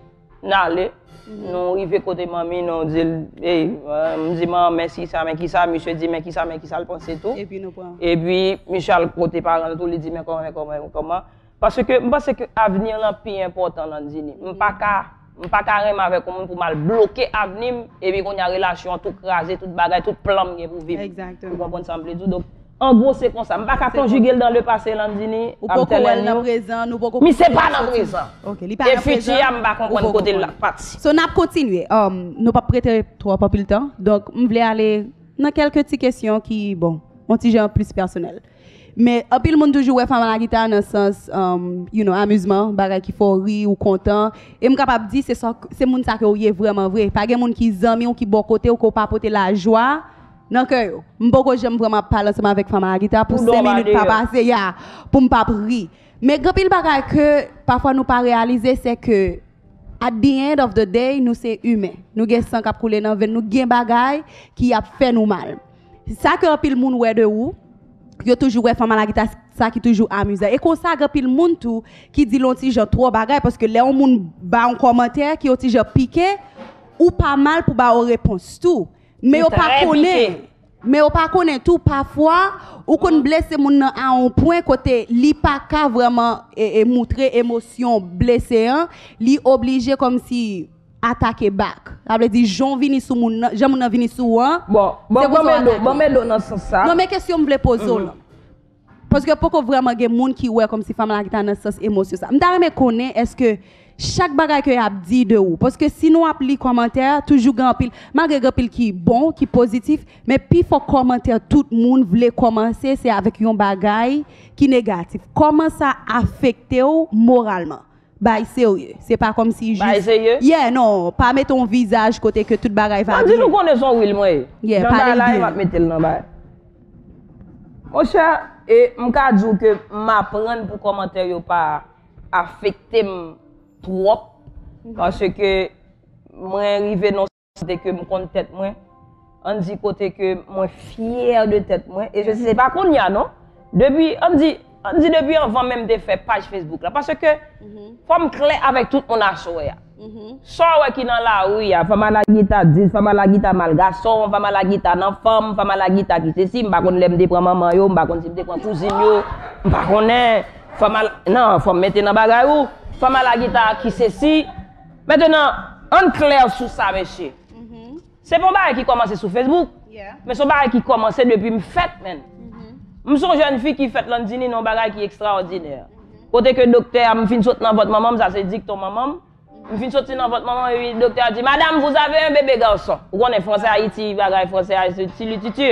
n ale, nou rive kote manmi, nou di l, ey, euh, m di, man, men si sa, men ki sa, misye di, men ki sa, men ki sa, l panse tou. Epi nou pran. Epi, misye al kote paran l tou, li di, men kòman, men kòman, men kòman. Paske m panse ke avni lan pi enpòtan, Landini. M pa ka, m pa ka renmen avèk yon moun pou m al bloke avni m, epi kounye a relasyon an tou kraze, tout bagay, tout plan m gen pou viv. Exactement. Ou konprann sa m vle di w? Donk, an gwo, se konsa. M pa ka konjige l dans le passé, Landini. Ou poko wè l nan prezan, nou poko Misye pa nan prezan. Ok, li pa E nan prezan. Fiti a, m pa konprann kote l ap pati. So, n ap kontinye. Um, nou p ap rete twòp anpil tan. Donk, m vle ale nan kèlke ti kesyon ki, bon, yon ti jan plis pèsonèl. Men anpil moun toujou wè Fama Lagita nan sans, um, you know, amizman, bagay ki fè w ri, ou kontan. E m kapab di se sa, se moun sa ke w ye vrèman vre. Pa gen moun ki zanmi w, ki bò kote w, ke w pa pote lajwa nan kè yo. M poko janm vrèman ap pale ansanm avèk Fama Lagita pou senk minit pa pase, ya, pou m p ap ri. Men gen anpil bagay ke pafwa nou pa reyalize, se ke at the end of the day, nou se imen. Nou gen san k ap koule nan venn nou, gen bagay ki ap fè nou mal. Sa ke anpil moun wè de ou, yo toujou wè Fama Lagita sa ki toujou amizan. E konsa, gen anpil moun tou ki di l yon ti jan twò bagay, paske lè yon moun ba yon kòmantè ki yon ti jan pike, ou pa mal pou ba yon repons tou. Men yo pa konnen. Men yo pa konnen tou, pafwa, ou konn blese moun nan a yon pwen kote li pa ka vrèman e, e moutre emosyon blese an, li oblije kòmsi atake back. Sa vle di, jan w vini sou moun nan, jan moun nan vini sou ou an. Bon, bon, bon, men do, bon, men do nan sans sa. Non, men kesyon m vle poze w lan. Paske poko vrèman gen moun ki wè kòmsi Fama Lagita nan sans emosyon sa. M ta renmen konnen èske chak bagay ke y ap di de ou. Paske si nou ap li kòmantè, toujou gen anpil, malgre gen anpil ki bon, ki pozitif, men pifò kòmantè tout moun vle kòmanse, se avèk yon bagay ki negatif. Kòman sa afekte w moralman? Bay serye. Se pa kòmsi jis. Bay serye? Yeah, non. Pa mete yon vizaj kote ke tout bagay va byen. Mwen di nou konnen se yon reel mwen ye. Yeah, jan pale bagay la ye, byen. M ap mete l nan bagay. Monchè, e m ka di w ke m aprann pou kòmantè yo pa afekte m twòp. Paske mwen rive nan kote ke m konn tèt mwen, ann di kote ke mwen fyè de tèt mwen, e se, se pa kounye a non. Depi, ann di, ann di depi anvan menm te fè paj Facebook la. Paske fò m klè avèk tout moun aswè a. Sa w wè ki nan lari a, Fama Lagita dis, Fama Lagita mal gason, Fama Lagita nan fanm, Fama Lagita ki sesi, m pa konn lè m te pran manman yo, m pa konn si m te pran kouzin yo, m pa konnen, Fama, non, fò m mete nan bagay ou, Fama Lagita ki sesi, Mentenan, ann klè sou sa, mesye. Se pa yon bagay ki kòmanse sou Facebook, men se yon bagay ki kòmanse depi m fèt, menn. M se yon jèn fi ki fèt, Landini, nan yon bagay ki ekstraòdinè. Kote ke doktè a, m fin sot nan vant manman m, sa se dikton manman m. M fin soti nan vant manman m, epi doktè a di, Madame, vous avez un bébé garçon. Ou konnen, fransè Ayiti, bagay fransè a, se ti li titi.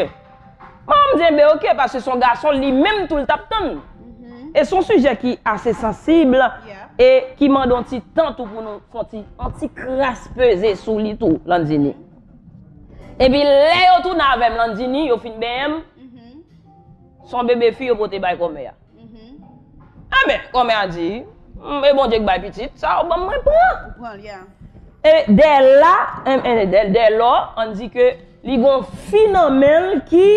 Manman m di, enben, oke, paske se yon gason, li menm tou, l t ap tann. E se yon sijè ki ase sansib e ki mande yon ti tan tou pou nou fè yon ti, yon ti kras peze sou li tou, Landini. Epi lè yo tounen avè m, Landini, yo fin benyen m, se yon bebe fi yo pote bay kòmè a. Enben, kòmè a di, "Mm, e Bondye k bay pitit, sa yo ban m, mwen pran." Ou pran l, yeah. E dè la, e, e, dè, dè lò, ann di ke li gon fi nan men l ki,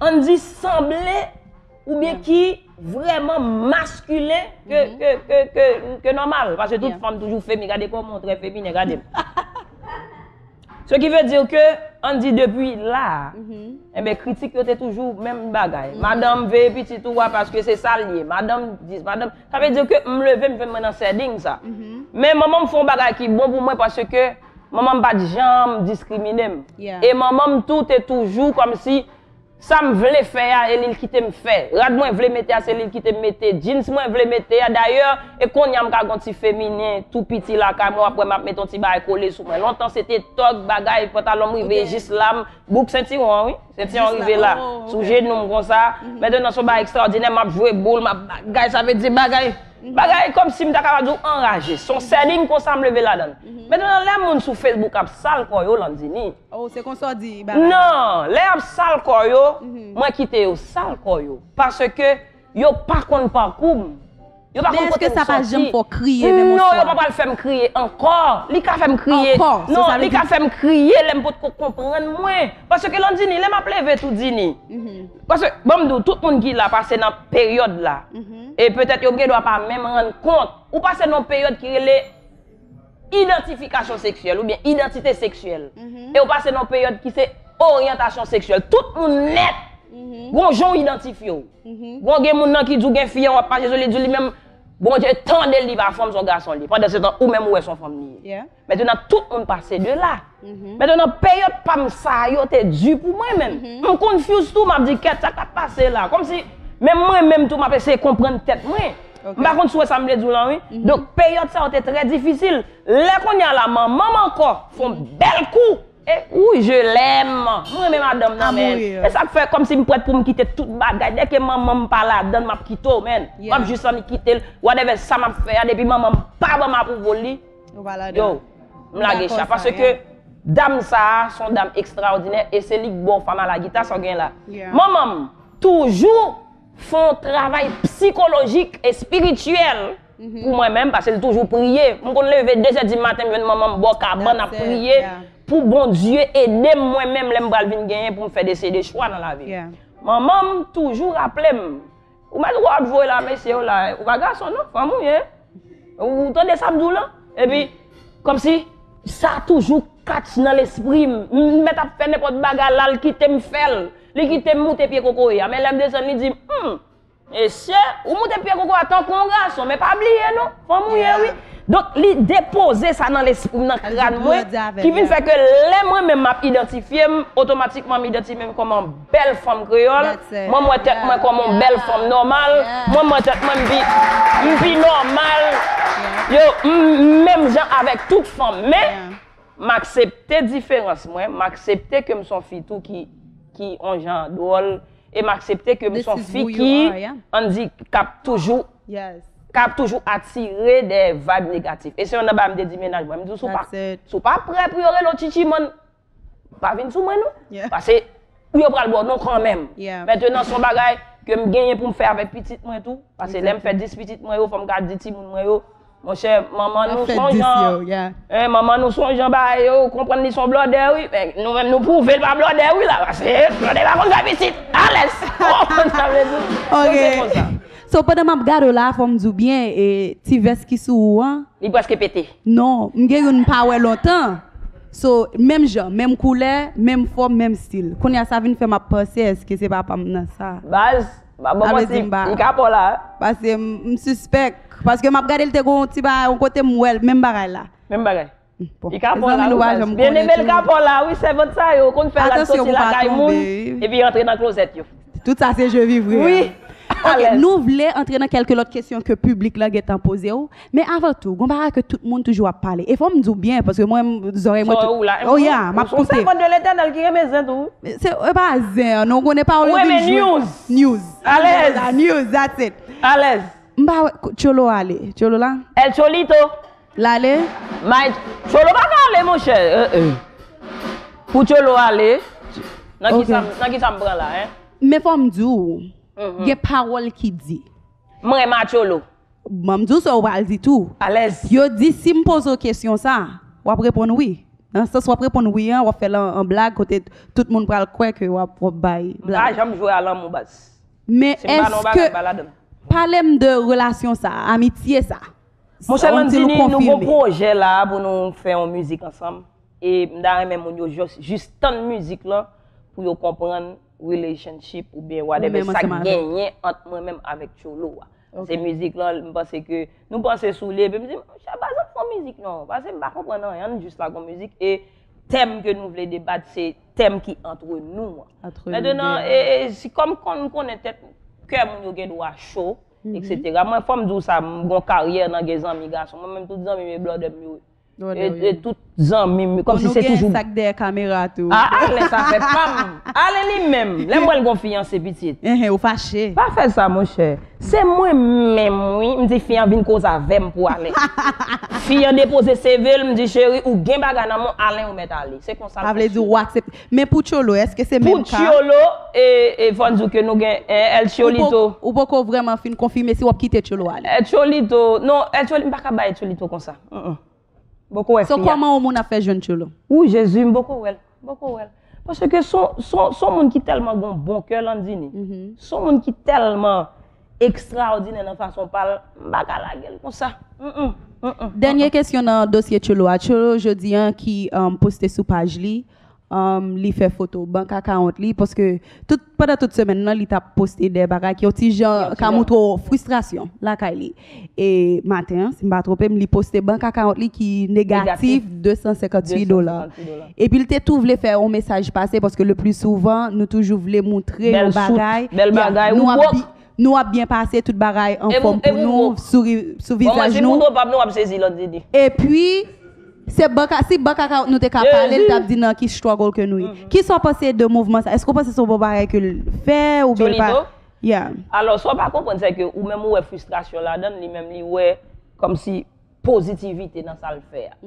ann di, sanble oubyen ki vrèman maskilen ke, ke, ke, ke, ke nòmal. Paske tout fanm toujou femi, gade kòman w trè feminen, gade m. Ce qui veut dire que, ann di depi la, enben, kritik yo te toujou menm bagay. Madanm veye pitit ou a paske se sa l ye. Madanm dis, madanm, sa vle di ke m leve, m jwenn mwen nan sèding sa. Men manman m fè yon bagay ki bon pou mwen paske Manman m pa t janm diskrimine m. E manman m tou te toujou kòmsi sa m vle fè a, e li l kite m fè. Rad mwen vle mete a, se li l kite m mete. Jeans mwen vle mete a, dayè, e kounye a m ka gen yon ti feminen tou piti lakay mwen, w ap wè m ap mete yon ti bagay kole sou mwen. Lontan se te tòg, bagay, pantalon m rive jis la, m bouk sentiwon an, wi. Sentiwon an rive la. Sou jenou m konsa. Mentnan se yon bagay ekstraòdinè, m ap jwe boul, m ap bagay, sa vle di bagay. Bagay kòmsi m ta kapab di w anraje. Se yon setting konsa m leve ladan l. Mentnan, lè moun sou Facebook ap sal kò yo, Landini. Oh, se konsa w di bagay. Non, lè y ap sal kò yo, mwen kite yo sal kò yo. Paske yo pa konn pakou m. Yo pa konn kote m soti. Men èske sa pa janm fè w kriye menm yon swa? Non, yo pa pral fè m kriye ankò. Li ka fè m kriye. Ankò, se sa li di. Non, li ka fè m kriye lè m potko konprann mwen. Paske Landini, lè m ap leve tou Dini. Paske, ban m di w, tout moun ki la pase nan peryòd la. E petèt yo gen dwa pa menm rann kont. Ou pase nan yon peryòd ki rele idantifikasyon seksyèl oubyen idantite seksyèl. E w pase nan yon peryòd ki se oryantasyon seksyèl. Tout moun nèt, gon jan w idantifye w. Gon gen moun nan ki di w gen fi an w ap mache sou li, di w li menm, Bondye tande l, li pa fanm, se yon gason li. Pandan se tan, ou menm ou wè se yon fanm li ye. Mentnan, tout moun pase de la. Mentnan, peryòd pa m sa yo te di pou mwen menm. M confuse tou, m ap di, kèt, sa k ap pase la? Kòmsi, menm mwen menm tou, m ap eseye konprann tèt mwen. M pa konn si w wè sa m vle di w lan, wi. Donk, peryòd sa yo te trè difisil. Lè kounye a la, manman m ankò fè yon bèl kou. E, wi, je l'aime. Mwen renmen madanm nan, men. E sa k fè kòmsi m prèt pou m kite tout bagay. Dèke manman m pa ladan, m ap kite w, men. M ap jis annik kite l. Whatever sa m ap fè a, depi manman m pa ban m apwouvo li, yo, m lage cha. Paske dam sa a, se yon dam ekstraòdinè, e se li k ba w fanm a la gita, sa w gen la. Manman m toujou fè yon travay sikolojik, espirityèl, pou mwen menm, paske l toujou priye. M konn leve de zè di maten, m jwenn manman m bò kabann ap priye pou Bondye ede m mwen menm lè m pral vin genyen pou m fè de seri de chwa nan lavi m. Manman m toujou raple m, ou mèt wè w ap voye la, mesye yo la, ou pa gason non, fanm ou ye. Ou tande sa m di w lan? Epi, kòmsi, sa toujou katch nan lespri m. M mèt ap fè nenpòt bagay la, l kite m fè l. Li kite m moute pye kokoye a. Men lè m desann, li di m, hmm, mesye, ou moute pye koko a tankou yon gason, men pa bliye non, fanm ou ye wi. Donk, li depoze sa nan lespri m, nan kràn mwen, ki vin fè ke lè mwen menm m ap idantifye m, otomatikman m idantifye m kòm yon bèl fanm kreyòl, mwen m wè tèt mwen kòm yon bèl fanm nòmal, mwen m wè tèt mwen m pi, m pi nòmal, yo, m menm jan avèk tout fanm, men m aksepte diferans mwen, m aksepte ke m se yon fi tou ki, ki yon jan dwòl, e m aksepte ke m se yon fi ki, ann di, k ap toujou, k ap toujou atire de vibe negatif. E se youn nan bagay m te di mennaj mwen, m di, si w pa, si w pa prè pou yo rele w Chichi, man, pa vin sou mwen non. Paske yo pral ba w non kanmenm. Mentnan, se yon bagay ke m genyen pou m fè avèk pitit mwen tou. Paske lè m fè dis pitit mwen yo, fò m ka di timoun mwen yo, monchè, manman nou se yon jan, manman nou se yon jan bagay yo, konprann li se yon blòdè wi. Men nou menm nou pwouve l pa blòdè wi la. Paske blòdè pa konn fè pitit. Alèz. Ou konprann sa m vle di w? Donk se konsa. So, pandan m ap gade w la, fò m di w byen, e, ti vès ki sou ou an, li prèske pete. Non, m gen youn m pa wè lontan. So, menm jan, menm koulè, menm fòm, menm stil. Kounye a sa vin fè m ap panse, èske se papa m nan sa? Baz, pa ban manti, li ka pa w la. Paske m, m sispèk. Paske m ap gade l te gon ti bagay, yon kote m wè l, menm bagay la. Menm bagay. Bon, li ka pa w la, wi, baz. Byeneme, li ka pa w la, wi, sèvant sa yo konn fè rad soti lakay moun, epi rantre nan klozèt yo. Tout sa se je vivre. Wi. Ok, nou vle antre nan kèlke lòt kesyon ke piblik la gentan poze w. Men avan tou, gon bagay ke tout moun toujou ap pale. E fò m di w byen, paske mwen, zòrèy mwen tou. Oh yeah, m ap koute. Ou se yon sèvant de Letènèl ki renmen zen tou. Se, e pa zen, non, ou konnen pawòl yo vin jwe. Ou renmen news. News. Alèz. News, that's it. Alèz. M pa wè, Tcholo ale. Tcholo la? El Cholito. L ale? May, Tcholo pa ka ale, monchè. Eh, eh. Pou Tcholo ale, nan ki sa, nan ki sa m pran la, en? Men fò m di w, gen pawòl ki di. M renmen Tcholo. Ban m di w sa w pral di tou. Alèz. Yo di si m poze w kesyon sa, w ap reponn wi. Nan sans w ap reponn wi an, w ap fè l an, an blag kote tout moun pral kwè ke w ap, w ap bay blag. M pa janm jwe a lanmou, baz. Men èske, pale m de relasyon sa, amitye sa. Monchè Landini, nou gon pwojè la pou nou fè yon mizik ansanm. E m ta renmen moun yo jis, jis tann mizik lan pou yo konprann relationship oubyen whatever sa k genyen ant mwen menm avèk Tcholo a. Se mizik lan, m panse ke nou panse sou li, epi m di, "Monchè, pa janm fè yon mizik non, paske m pa konprann anyen, ann jis lage yon mizik." E tèm ke nou vle debat, se tèm ki antre nou an. Mentnan, e, e, si kòm konn konnen tèt, kè moun yo gen dwa cho, etsetera. Mwen, fò m di w sa, m gon karyè nan gen zanmi gason. Mwen menm, tout zanmi m e blòdè m yo. E, e tout zanmi m, kòmsi se toujou. Sa k dèyè kamera tou. Ah, ah, lè sa fè pa m. Ale li menm. Lè m wè l gon fiyanse pitit. Enhen, ou fache. Pa fè sa, monchè. Se mwen menm, wi. M di fi an vin koze avè m pou Alen. Fi an depoze C V l, m di, "Cheri, ou gen bagay nan men w, Alen, ou mèt ale." Se konsa l fonksyone. Sa vle di ou aksepte. Men pou Tcholo, èske se menm ka? Pou Tcholo, e, e fò n di w ke nou gen, e, El Cholito. Ou poko vrèman fin konfime si w ap kite Tcholo ale. El Cholito, non, El Cholito, m pa ka bay El Cholito konsa. Mm, mm. Poko wè fi a. So, kòman yon moun ap fè jwenn Tcholo? Ou Jezi, m poko wè l. M poko wè l. Paske son, son, son moun ki tèlman gon bon kè, Landini. Son moun ki tèlman ekstraòdinè nan fason pa l, m pa ka lage l konsa. Mm, mm, mm, mm. Dènye kesyon nan dosye Tcholo a. Tcholo, jodi an, ki, um, poste sou paj li, um, li fè foto bank account li, paske tout, pandan tout semèn nan, li t ap poste de bagay ki yon ti jan ka montre w fristrasyon lakay li. E maten an, si m pa twonpe m, li poste bank account li ki negatif de san senkantuit dola. Epi l te tou vle fè yon mesaj pase, paske le pli souvan, nou toujou vle montre yon bagay. Bèl bagay, ou wòk. Nou ap byen pase, tout bagay anfòm pou nou, souri sou vizaj nou. Bon, mwen, si m montre w pap nou, w ap sezi, Landini. Epi, se bank, si bank account nou te ka pale, l t ap di nan ki struggle ke nou ye. Kisa w panse de mouvman sa? Èske w panse se yon bon bagay ke l fè oubyen l pa? Tcholito? Yeah. Alò, sa w pa konprann, se ke ou menm ou wè fristrasyon ladan l, li menm li wè kòmsi pozitivite nan sa l fè a.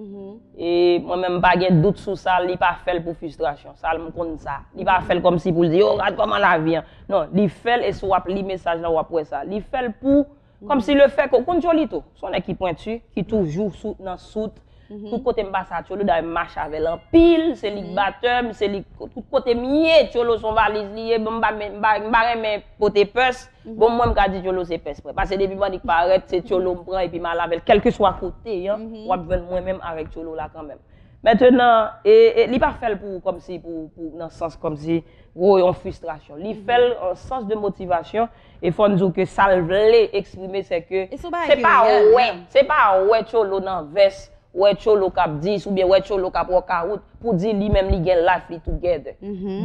E mwen menm, m pa gen dout sou sa, li pa fè l pou fristrasyon. Sa, m konn sa. Li pa fè l kòmsi pou l di, "Yo, gad kòman lavi an." Non, li fè l, e si w ap li mesaj la, w ap wè sa. Li fè l pou, kòmsi le fè ke, ou konn Tcholito, se yon nèg ki pwenti, ki toujou sou, nan sout. Tout kote m pase a Tcholo, dayè m mache avè l anpil, se li k batè m, se li, tout kote m ye, Tcholo se yon valiz li ye, bon, m pa, m pa, m pa renmen pote pès. Bon, mwen, m ka di Tcholo se pès mwen. Paske depi m annik parèt, se Tcholo m pran epi m al avè l. Kèlkeswa kote an, w ap jwenn mwen menm avèk Tcholo la kanmenm. Mentnan, e, e, li pa fè l pou, kòmsi, pou, pou, nan sans kòmsi, gwo, yon fristrasyon. Li fè l an sans de motivasyon, e fò n di w ke sa l vle eksprime, se ke se pa wè, se pa wè Tcholo nan vès, wè Tcholo k ap dis oubyen wè Tcholo k ap workout pou di li menm li gen life li together.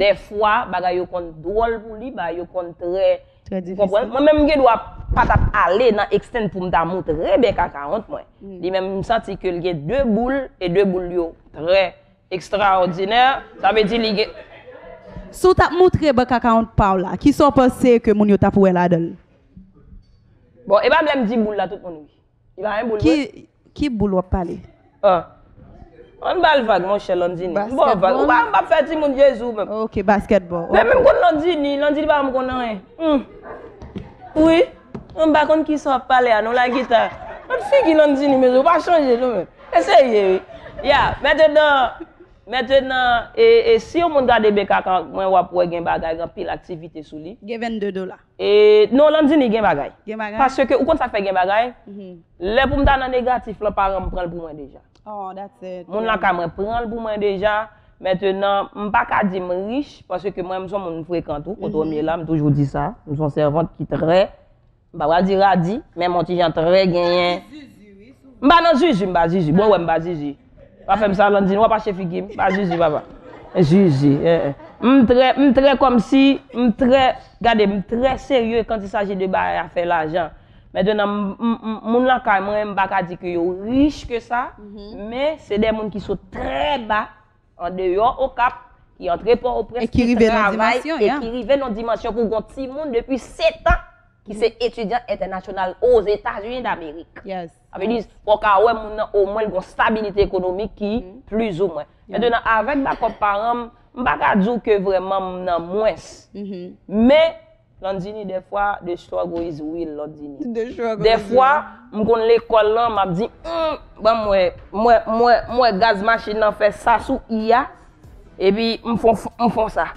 Dèfwa, bagay yo konn dwòl pou li, bagay yo konn trè, ou konprann? Mwen menm, m gen dwa pa t ap ale nan extent pou m ta montre bank account mwen. Li menm, m santi ke l gen de boul, e de boul yo trè ekstraòdinè. Sa vle di li gen. Si w t ap montre bank account pa w la, kisa w panse ke moun yo t ap wè ladan l? Bon, e pa m lè m di boul la, tout moun ri. Li pa gen boul vre? Ki, ki boul w ap pale? Ah. Ann ba l vag, monchè Landini. M ba w vag. Ou pa, m p ap fè timoun Jezi ou menm. Ok, basketball. Men, men m konn Landini, Landini pa janm konn anyen. Hmm. Wi. M pa konn kisa w ap pale a, non, lagita. Gad figi Landini, mezanmi, ou pa chanje, non, men. Eseye, wi. Ya, mentnan, mentnan, e, e, si yon moun gade bank account mwen, w ap wè gen bagay, gen anpil aktivite sou li. Gen vennde dola. E, non, Landini gen bagay. Gen bagay? Paske ou konn sa k fè gen bagay? Lè pou m ta nan negatif lan, paran m pran l pou mwen deja. Oh, that's it. Moun lakay mwen pran l pou mwen deja. Mentnan, m pa ka di m rich, paske mwen, m se yon moun frekan tou, kote w ye la, m toujou di sa. M se yon sèvant ki trè, m pa pral di radi, men m yon ti jan trè genyen. M pa nan zuzu, m pa zuzu. Bon, wè, m pa zuzu. Pa fè m sa, Landini, w ap achte figi m. Pa zuzu, papa. Zuzu, eh, eh. M trè, m trè kòmsi, m trè, gade, m trè serye quand il s'agit de bagay afè lajan. Mentnan, m, m, m, moun lakay mwen, m pa ka di ke yo rich ke sa, men se de moun ki sot trè ba, andeyò Okap, ki antre Pòtoprens, ki travay e ki rive nan dimansyon pou gon timoun depi sèt an ki se etidyan entènasyonal Ozetazini Damerik. Sa vle di, fò w ka wè moun nan omwen l gon stabilite ekonomik ki plizoumwen. Mentnan, avèk bakòp paran m, m pa ka di w ke vrèman m nan mwens. Men, Landini, dèfwa, the struggle is real, Landini. Dèfwa, m konn lekòl lan, m ap di, "Hmm, ban m wè, m wè, m wè, m wè gaz machin nan fè sa sou i a, epi m fon, m fon sa."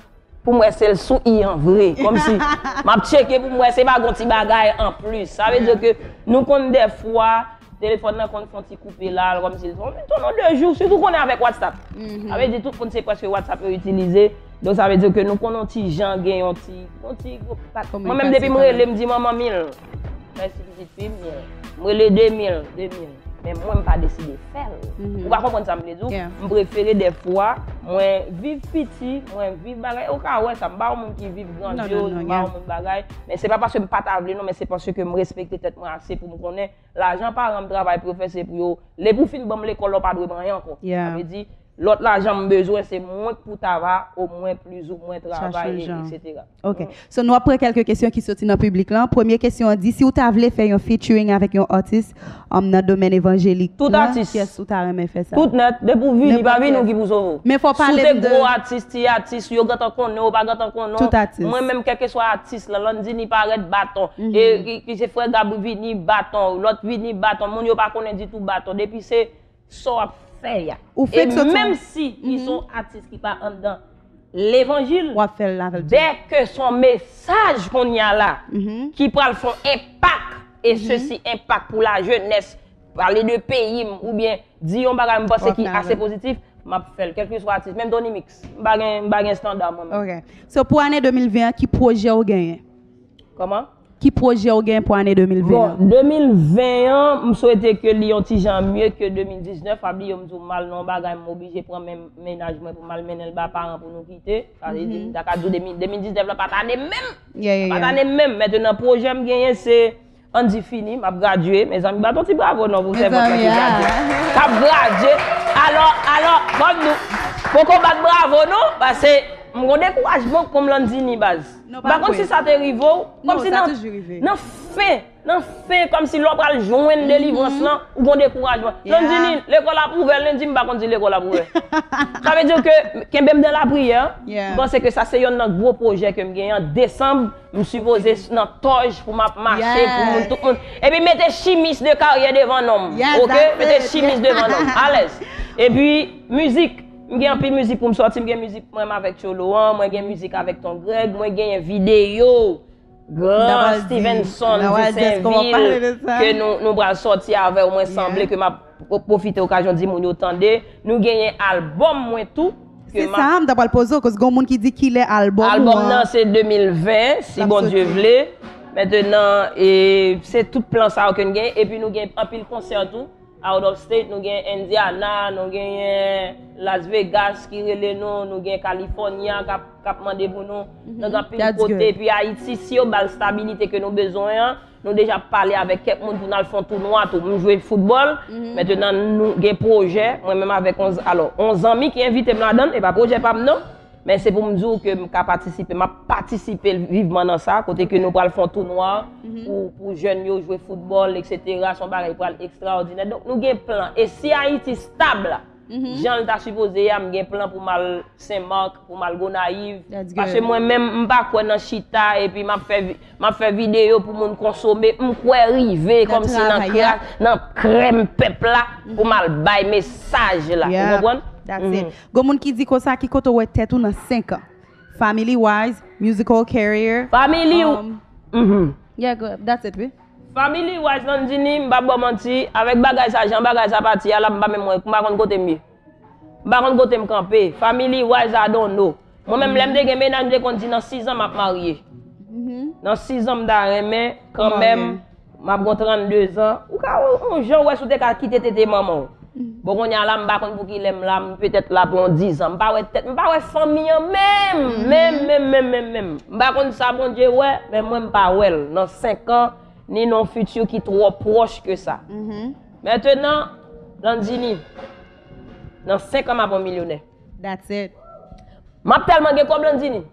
Pou m wè si l sou i an vre. Kòmsi, m ap tcheke pou m wè se pa gon ti bagay anplis. Sa vle di ke nou konn dèfwa, telefòn nan konn fè yon ti koupe la, kòmsi l fè yon, yon de jou, sitou konnen avèk WhatsApp. Sa vle di tout moun se prèske WhatsApp yo itilize. Donk, sa vle di ke nou konn yon ti jan gen yon ti, yon ti, mwen menm depi m rele, m di manman mil. Mèsi pitit fi m, yeah. M rele de mil, de mil. Men mwen m pa deside fè l. Ou pa konprann sa m vle di w? M prefere dèfwa mwen viv piti, mwen viv bagay. Ou ka wè sa, m pa yon moun ki viv grandyoz, m pa yon moun bagay. Men se pa paske m pa ta vle non, men se paske m respekte tèt mwen ase pou m konnen lajan paran m travay pou yo fè se pou yo. Lè pou fin ban m lekòl la, w pa dwe ban anyen ankò. Sa vle di, lòt lajan m bezwen, se mwen k pou ta va omwen plizoumwen travay, etsetera. Ok. So, nou ap pran kèlke kesyon ki soti nan piblik lan. Premye kesyon an di, si w ta vle fè yon featuring avèk yon atis um, nan domèn evanjelik lan, kiyès ou ta renmen fè sa? Tout nèt. Depi w vini, pa vini, ou ki pou sove w. Men fò w pale m de. Si w te gwo atis, ti atis, yo gentan konnen w, pa gentan konnen w. Tout atis. Mwen menm, kèlkeswa atis lan, Landini parèt, baton. E ki se frè Gab vini, baton. Lòt vini, baton. Moun yo pa konnen ditou, baton. Depi se sa w ap fè a. Ou fenk soti. E menm si li se yon atis ki pa anndan levanjil, w ap fè l avè l tou. Dèke se yon mesaj kounye a la ki pral fè yon enpak, e sesi enpak pou lajenès, pale de peyi m oubyen di yon bagay m panse ki ase pozitif, m ap fè l, kèlkeswa atis, menm Tony Mix, m pa gen, m pa gen estanda mwen menm. Ok. So, pou ane de mil ven an, ki pwojè w genyen? Kòman? Ki pwojè w gen pou ane de mil ven an? Bon, de mil ven an, m swete ke li yon ti jan mye ke de mil diznèf. Pa bliye m di w m al nan yon bagay, m oblije pran men, mennaj mwen pou m al mennen l ba paran pou nou kite. Sa vle di, m ta ka di w de mil, de mil diznèf la pa t ane m menm. Pa t ane m menm. Mentnan, pwojè m genyen se Andy Fini, m ap gradye. Mezanmi, bat yon ti bravo non pou sèvant lan ki gradye. K ap gradye. Alò, alò, fò m di w, poko bat bravo non, paske m gon dekourajman kòm Landini baz. M pa konn si sa te rive w. Kòmsi nan, nan fen, nan fen, kòmsi lè w pral jwenn delivrans lan, ou gon dekourajman. Landini, lekòl ap ouvè, Landini, m pa konn si lekòl ap ouvè. Sa vle di ke kenbe m nan lapriyè. M panse ke sa se yonn nan gwo pwojè ke m genyen an desanm, m sipoze nan tòj pou m ap mache pou moun, tout moun. Epi mete chimis de karyè devan non m. Ok? Mete chimis devan non m. Alèz. Epi mizik. M gen anpil mizik pou m sòti. M gen mizik mwen avèk Tcholo an. Mwen gen mizik avèk Ton Greg. Mwen genyen videyo Gran Stevenson di Senvil ke nou, nou pral sòti avè w. Mwen sanble ke m ap pwofite okazyon di moun yo tande. Nou genyen albòm mwen tou. Se sa, m ta pral poze w, koz gon moun ki di kilè albòm ou an. Albòm nan se de mil ven, si Bondye vle. Mentnan, e, se tout plan sa yo ke n gen. Epi nou gen anpil konsè tou. Out of state, nou gen Indiana, nou genyen Las Vegas ki rele nou, nou gen California k ap, k ap mande pou nou. Nou gen anpil kote. Epi Ayiti, si yo ba l stabilite ke nou bezwen an, nou deja pale avèk kèk moun pou n al fè yon tounwa tou. M jwe foutbòl. Mentnan, nou gen pwojè, mwen menm avèk yon, alò, yon zanmi ki envite m ladan l, e pa pwojè pa m non. Men se pou m di w ke m ka patisipe, m ap patisipe vivman nan sa, kote ke nou pral fè yon tounwa pou, pou jèn yo jwe foutbòl, etsetera. Se yon bagay ki pral ekstraòdinè. Donk, nou gen plan. E si Ayiti stab, jan l ta sipoze ye a, m gen plan pou m al Senmak, pou m al Gonayiv. Paske mwen menm, m pa kwè nan chita epi m ap fè vi-, m ap fè videyo pou moun konsome. M kwè rive kòmsi nan kra-, nan krèm pèp la pou m al bay mesaj la. Ou konprann? Gon moun ki di konsa, ki kote w wè tèt ou nan senk an? Family wise, musical career. Family. Um, yeah, go, that's it, wi. Family wise, Landini, m pa ba w manti, avèk bagay sa, jan bagay sa pati a la, m pa menm wè, m pa konn kote m ye. M pa konn kote m kanpe. Family wise, I don't know. Mwen menm, lè m te gen mennaj, m te konn di nan sis an m ap marye. Nan sis an m ta renmen, kanmenm, m ap gon trannde zan. Ou ka, yon jan w wè si w te ka kite tete manman w. Bon, kounye a la, m pa konn pou kilè m la, m petèt la pou yon diz an. M pa wè tèt, m pa wè fanmi an menm, menm, menm, menm, menm, menm. M pa konn sa Bondye wè, men mwen m pa wè l nan senk an, ni nan yon fiti ki twò pwòch ke sa. Mentnan, Landini, nan senk an m ap yon milyonè. That's it. M ap tèlman gen kòb, Landini.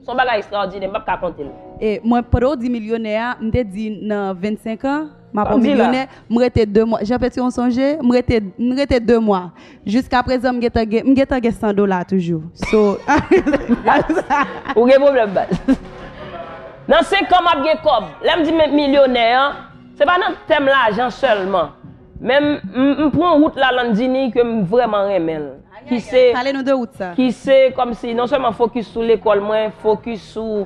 Se yon bagay ekstraòdinè, m p ap ka konte l. E mwen, pandan w di milyonè a, m te di nan vennsenk an, m ap yon milyonè, m rete de mwa. Jean Petit, ou sonje? M rete, m rete de mwa. Jiskaprezan, m gentan gen, m gentan gen san dola toujou. So, ou gen pwoblèm, baz. Nan senk an, m ap gen kòb. Lè m di men milyonè an, se pa nan tèm lajan sèlman. Men m, m, m pran wout la, Landini, ke m vrèman renmen l. Ki se, pale nou de wout sa. Ki se kòmsi non sèlman fokis sou lekòl mwen, fokis sou,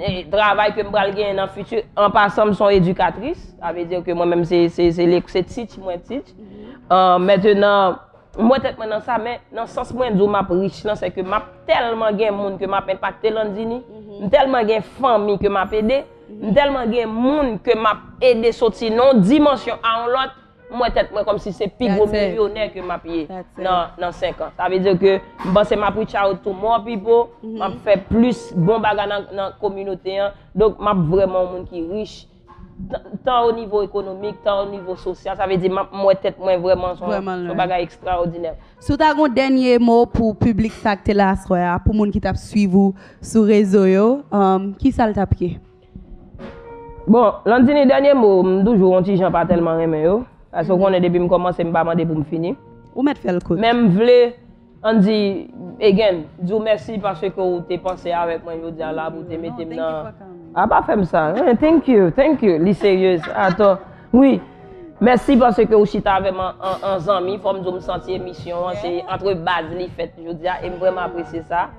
eh, travay ke m pral genyen nan fiti. An pasan, m se yon edikatris. Sa vle di ke mwen menm, se, se, se, se teach mwen teach. Ah, mentnan, m wè tèt mwen nan sa, men nan sans mwen di w m ap rich lan, se ke m ap tèlman gen moun ke m ap enpakte, Landini. M tèlman gen fanmi ke m ap ede. M tèlman gen moun ke m ap ede soti nan yon dimansyon a yon lòt, m wè tèt mwen kòmsi se pi gwo milyonè ke m ap ye nan, nan senk an. Sa vle di ke m panse m ap reach out to more people, m ap fè plis bon bagay nan, nan kominote an. Donk, m ap vrèman yon moun ki rich, tan, tan o nivo ekonomik, tan o nivo sosyal. Sa vle di, m ap, m wè tèt mwen vrèman se yon, se yon bagay ekstraòdinè. Si w ta gen yon dènye mo pou piblik sa k te la aswè a, pou moun ki t ap swiv ou sou rezo yo, um, ki sa l t ap ye? Bon, Landini, dènye mo, m toujou yon ti jan pa tèlman renmen yo. Paske w konnen depi m kòmanse, m pa mande pou m fini. Ou mèt fè l kout. Men m vle, ann di, again, di w mèsi paske w te panse avèk mwen jodi a la pou w te mete m nan. A, pa fè m sa. Eh, thank you, thank you. Li seryez. Atò. Wi. Mèsi paske w chita avè m an, an, an zanmi. Fò m di w m santi emisyon an, se antre baz li fèt jodi a, e m vrèman apresye sa.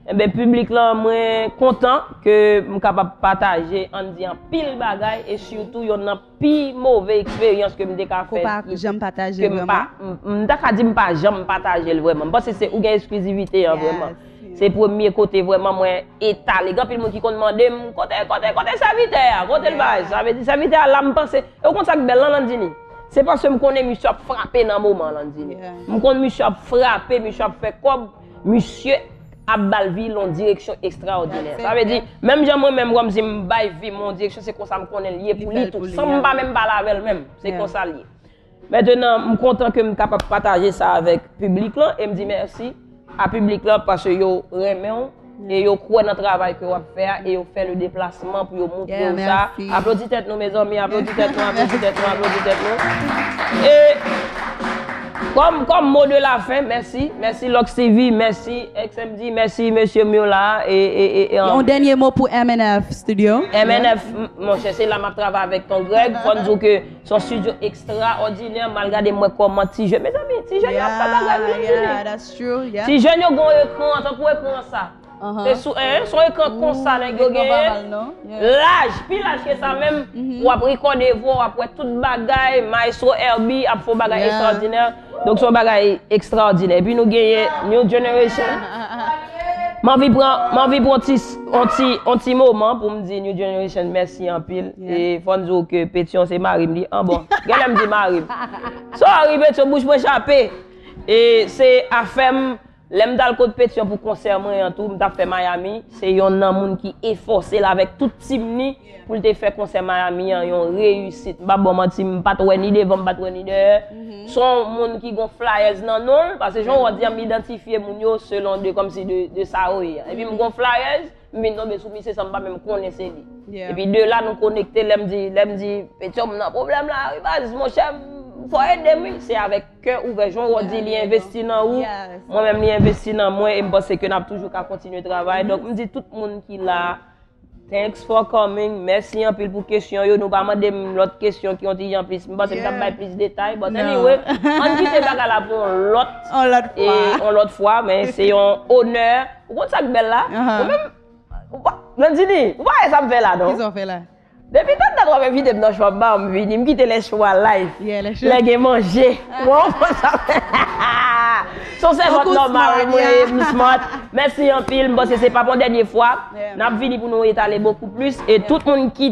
Enben, piblik lan, mwen kontan ke m kapab pataje, ann di, anpil bagay, e sitou yonn nan pi move eksperyans ke m te ka fè, ke m pa, m, m ta ka di m pa janm pataje l vrèman. M panse se ou gen eksklizivite an vrèman. Se premye kote vrèman mwen etale. Gen anpil moun ki konn mande m, "Kote, kote, kote sèvitè a? Kote l bay?" Sa vle di, sèvitè a la, m panse, e w konn sa k bèl lan, Landini? Se paske m konnen misye ap frape nan moman, Landini. M konn misye ap frape, misye ap fè kòb, misye ap ba l vi l yon direksyon ekstraòdinè. Sa vle di, menm jan mwen menm, kòmsi m bay vi m yon direksyon, se konsa m konnen l ye pou li tou. San m pa menm pale avè l menm, se konsa l ye. Mentenan, m kontan ke m kapab pataje sa avèk piblik lan e m di mèsi a piblik lan paske yo renmen w e yo kwè nan travay ke w ap fè a e yo fè le deplasman pou yo montre w sa. Aplodi tèt nou, mezanmi, aplodi tèt nou, aplodi tèt nou, aplodi tèt nou. E kòm, kòm mo de la fen, mèsi, mèsi Lux T V, mèsi X M D, mèsi mesye Myola e, e, e, e, Yon dènye mo pou M N F Studio. M N F, m, monchè, se la m ap travay avèk Ton Greg. Fò n di w ke se yon studio ekstraòdinè. M al gade, m wè kòman ti jèn, mezanmi, ti jèn yo ap fè bagay, wi, Landini. Ti jèn yo gen yon ekran, tankou ekran sa. Se sou, en, se yon ekran konsa nèg yo genyen. Laj, pi laj ke sa menm. W ap rekòde vwa, w ap wè tout bagay. Maestro L B ap fè yon bagay ekstraòdinè. Donk, se yon bagay ekstraòdinè. Epi nou genyen New Generation. M anvi pran, m anvi pran ti, yon ti, yon ti moman pou m di New Generation mèsi anpil. E fò n di w ke Petion se mari m li. An bon, genlè m di mari m. Sorry, Petion, bouch mwen chape. E se afè m, lè m t al kot Petion pou konsè mwen an tou, m t ap fè Miami, se yonn nan moun ki efòse l avèk tout team ni pou l te fè konsè Miami an yon reyisit. M p ap ba w manti, m pa t wè ni devan, m pa t wè ni dèyè. Se yon moun ki gon flyers nan non l, paske jan w di an, m idantifye moun yo selon de, kòmsi de, de sa yo ye. Epi m gon flyers, m vin tonbe sou misye san m pa menm konnen se li. Epi de la nou konekte, lè m di, lè m di, Petion, m nan pwoblèm la, wi, baz, monchè, fò ede m, wi. Se avèk kè ouvè, jan w di, li envesti nan ou, mwen menm li envesti nan mwen, e m panse ke n ap toujou ka kontinye travay. Donk, m di tout moun ki la, Thanks for coming. Mèsi anpil pou kesyon yo. Nou pa mande m lòt kesyon ki yon ti jan plis. M panse m t ap bay plis detay. But anyway, ann kite bagay la pou yon lòt, yon lòt fwa, men se yon onè. Ou konn sa k bèl la? Ou menm, ou pa, Landini, ou pa wè sa m fè la, non? Kisa w fè la? Depi dat dat w ap envite m nan show, m pa janm vini. M kite lè show a live. Lè gen manje. Ou konprann sa m fè? Se yon sèvant nòmal mwen ye, m smart. Mèsi anpil. M panse se p ap yon dènye fwa. N ap vini pou nou etale bokou plis. E tout moun ki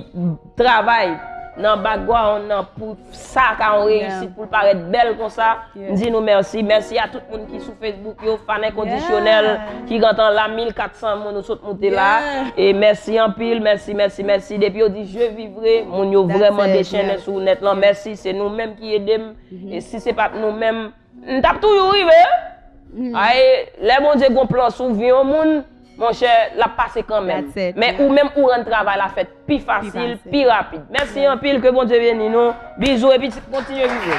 travay nan background nan pou sa ka yon reyisit, pou l parèt bèl konsa, m di nou mèsi. Mèsi a tout moun ki sou Facebook yo, fan enkondisyonèl, ki gentan la, mil kat san moun, nou sot moute la. E mèsi anpil, mèsi, mèsi, mèsi. Depi yo di je vivrai, moun yo vrèman dechennen sou nèt lan. Mèsi, se nou menm ki ede m. E si se pa t nou menm, m t ap toujou rive. Ay, lè Bondye gon plan sou vi yon moun, monchè, l ap pase kanmenm. Men ou menm, ou rann travay la fèt pi fasil, pi rapid. Mèsi anpil, ke Bondye beni nou. Bizou, epi kontinye viv.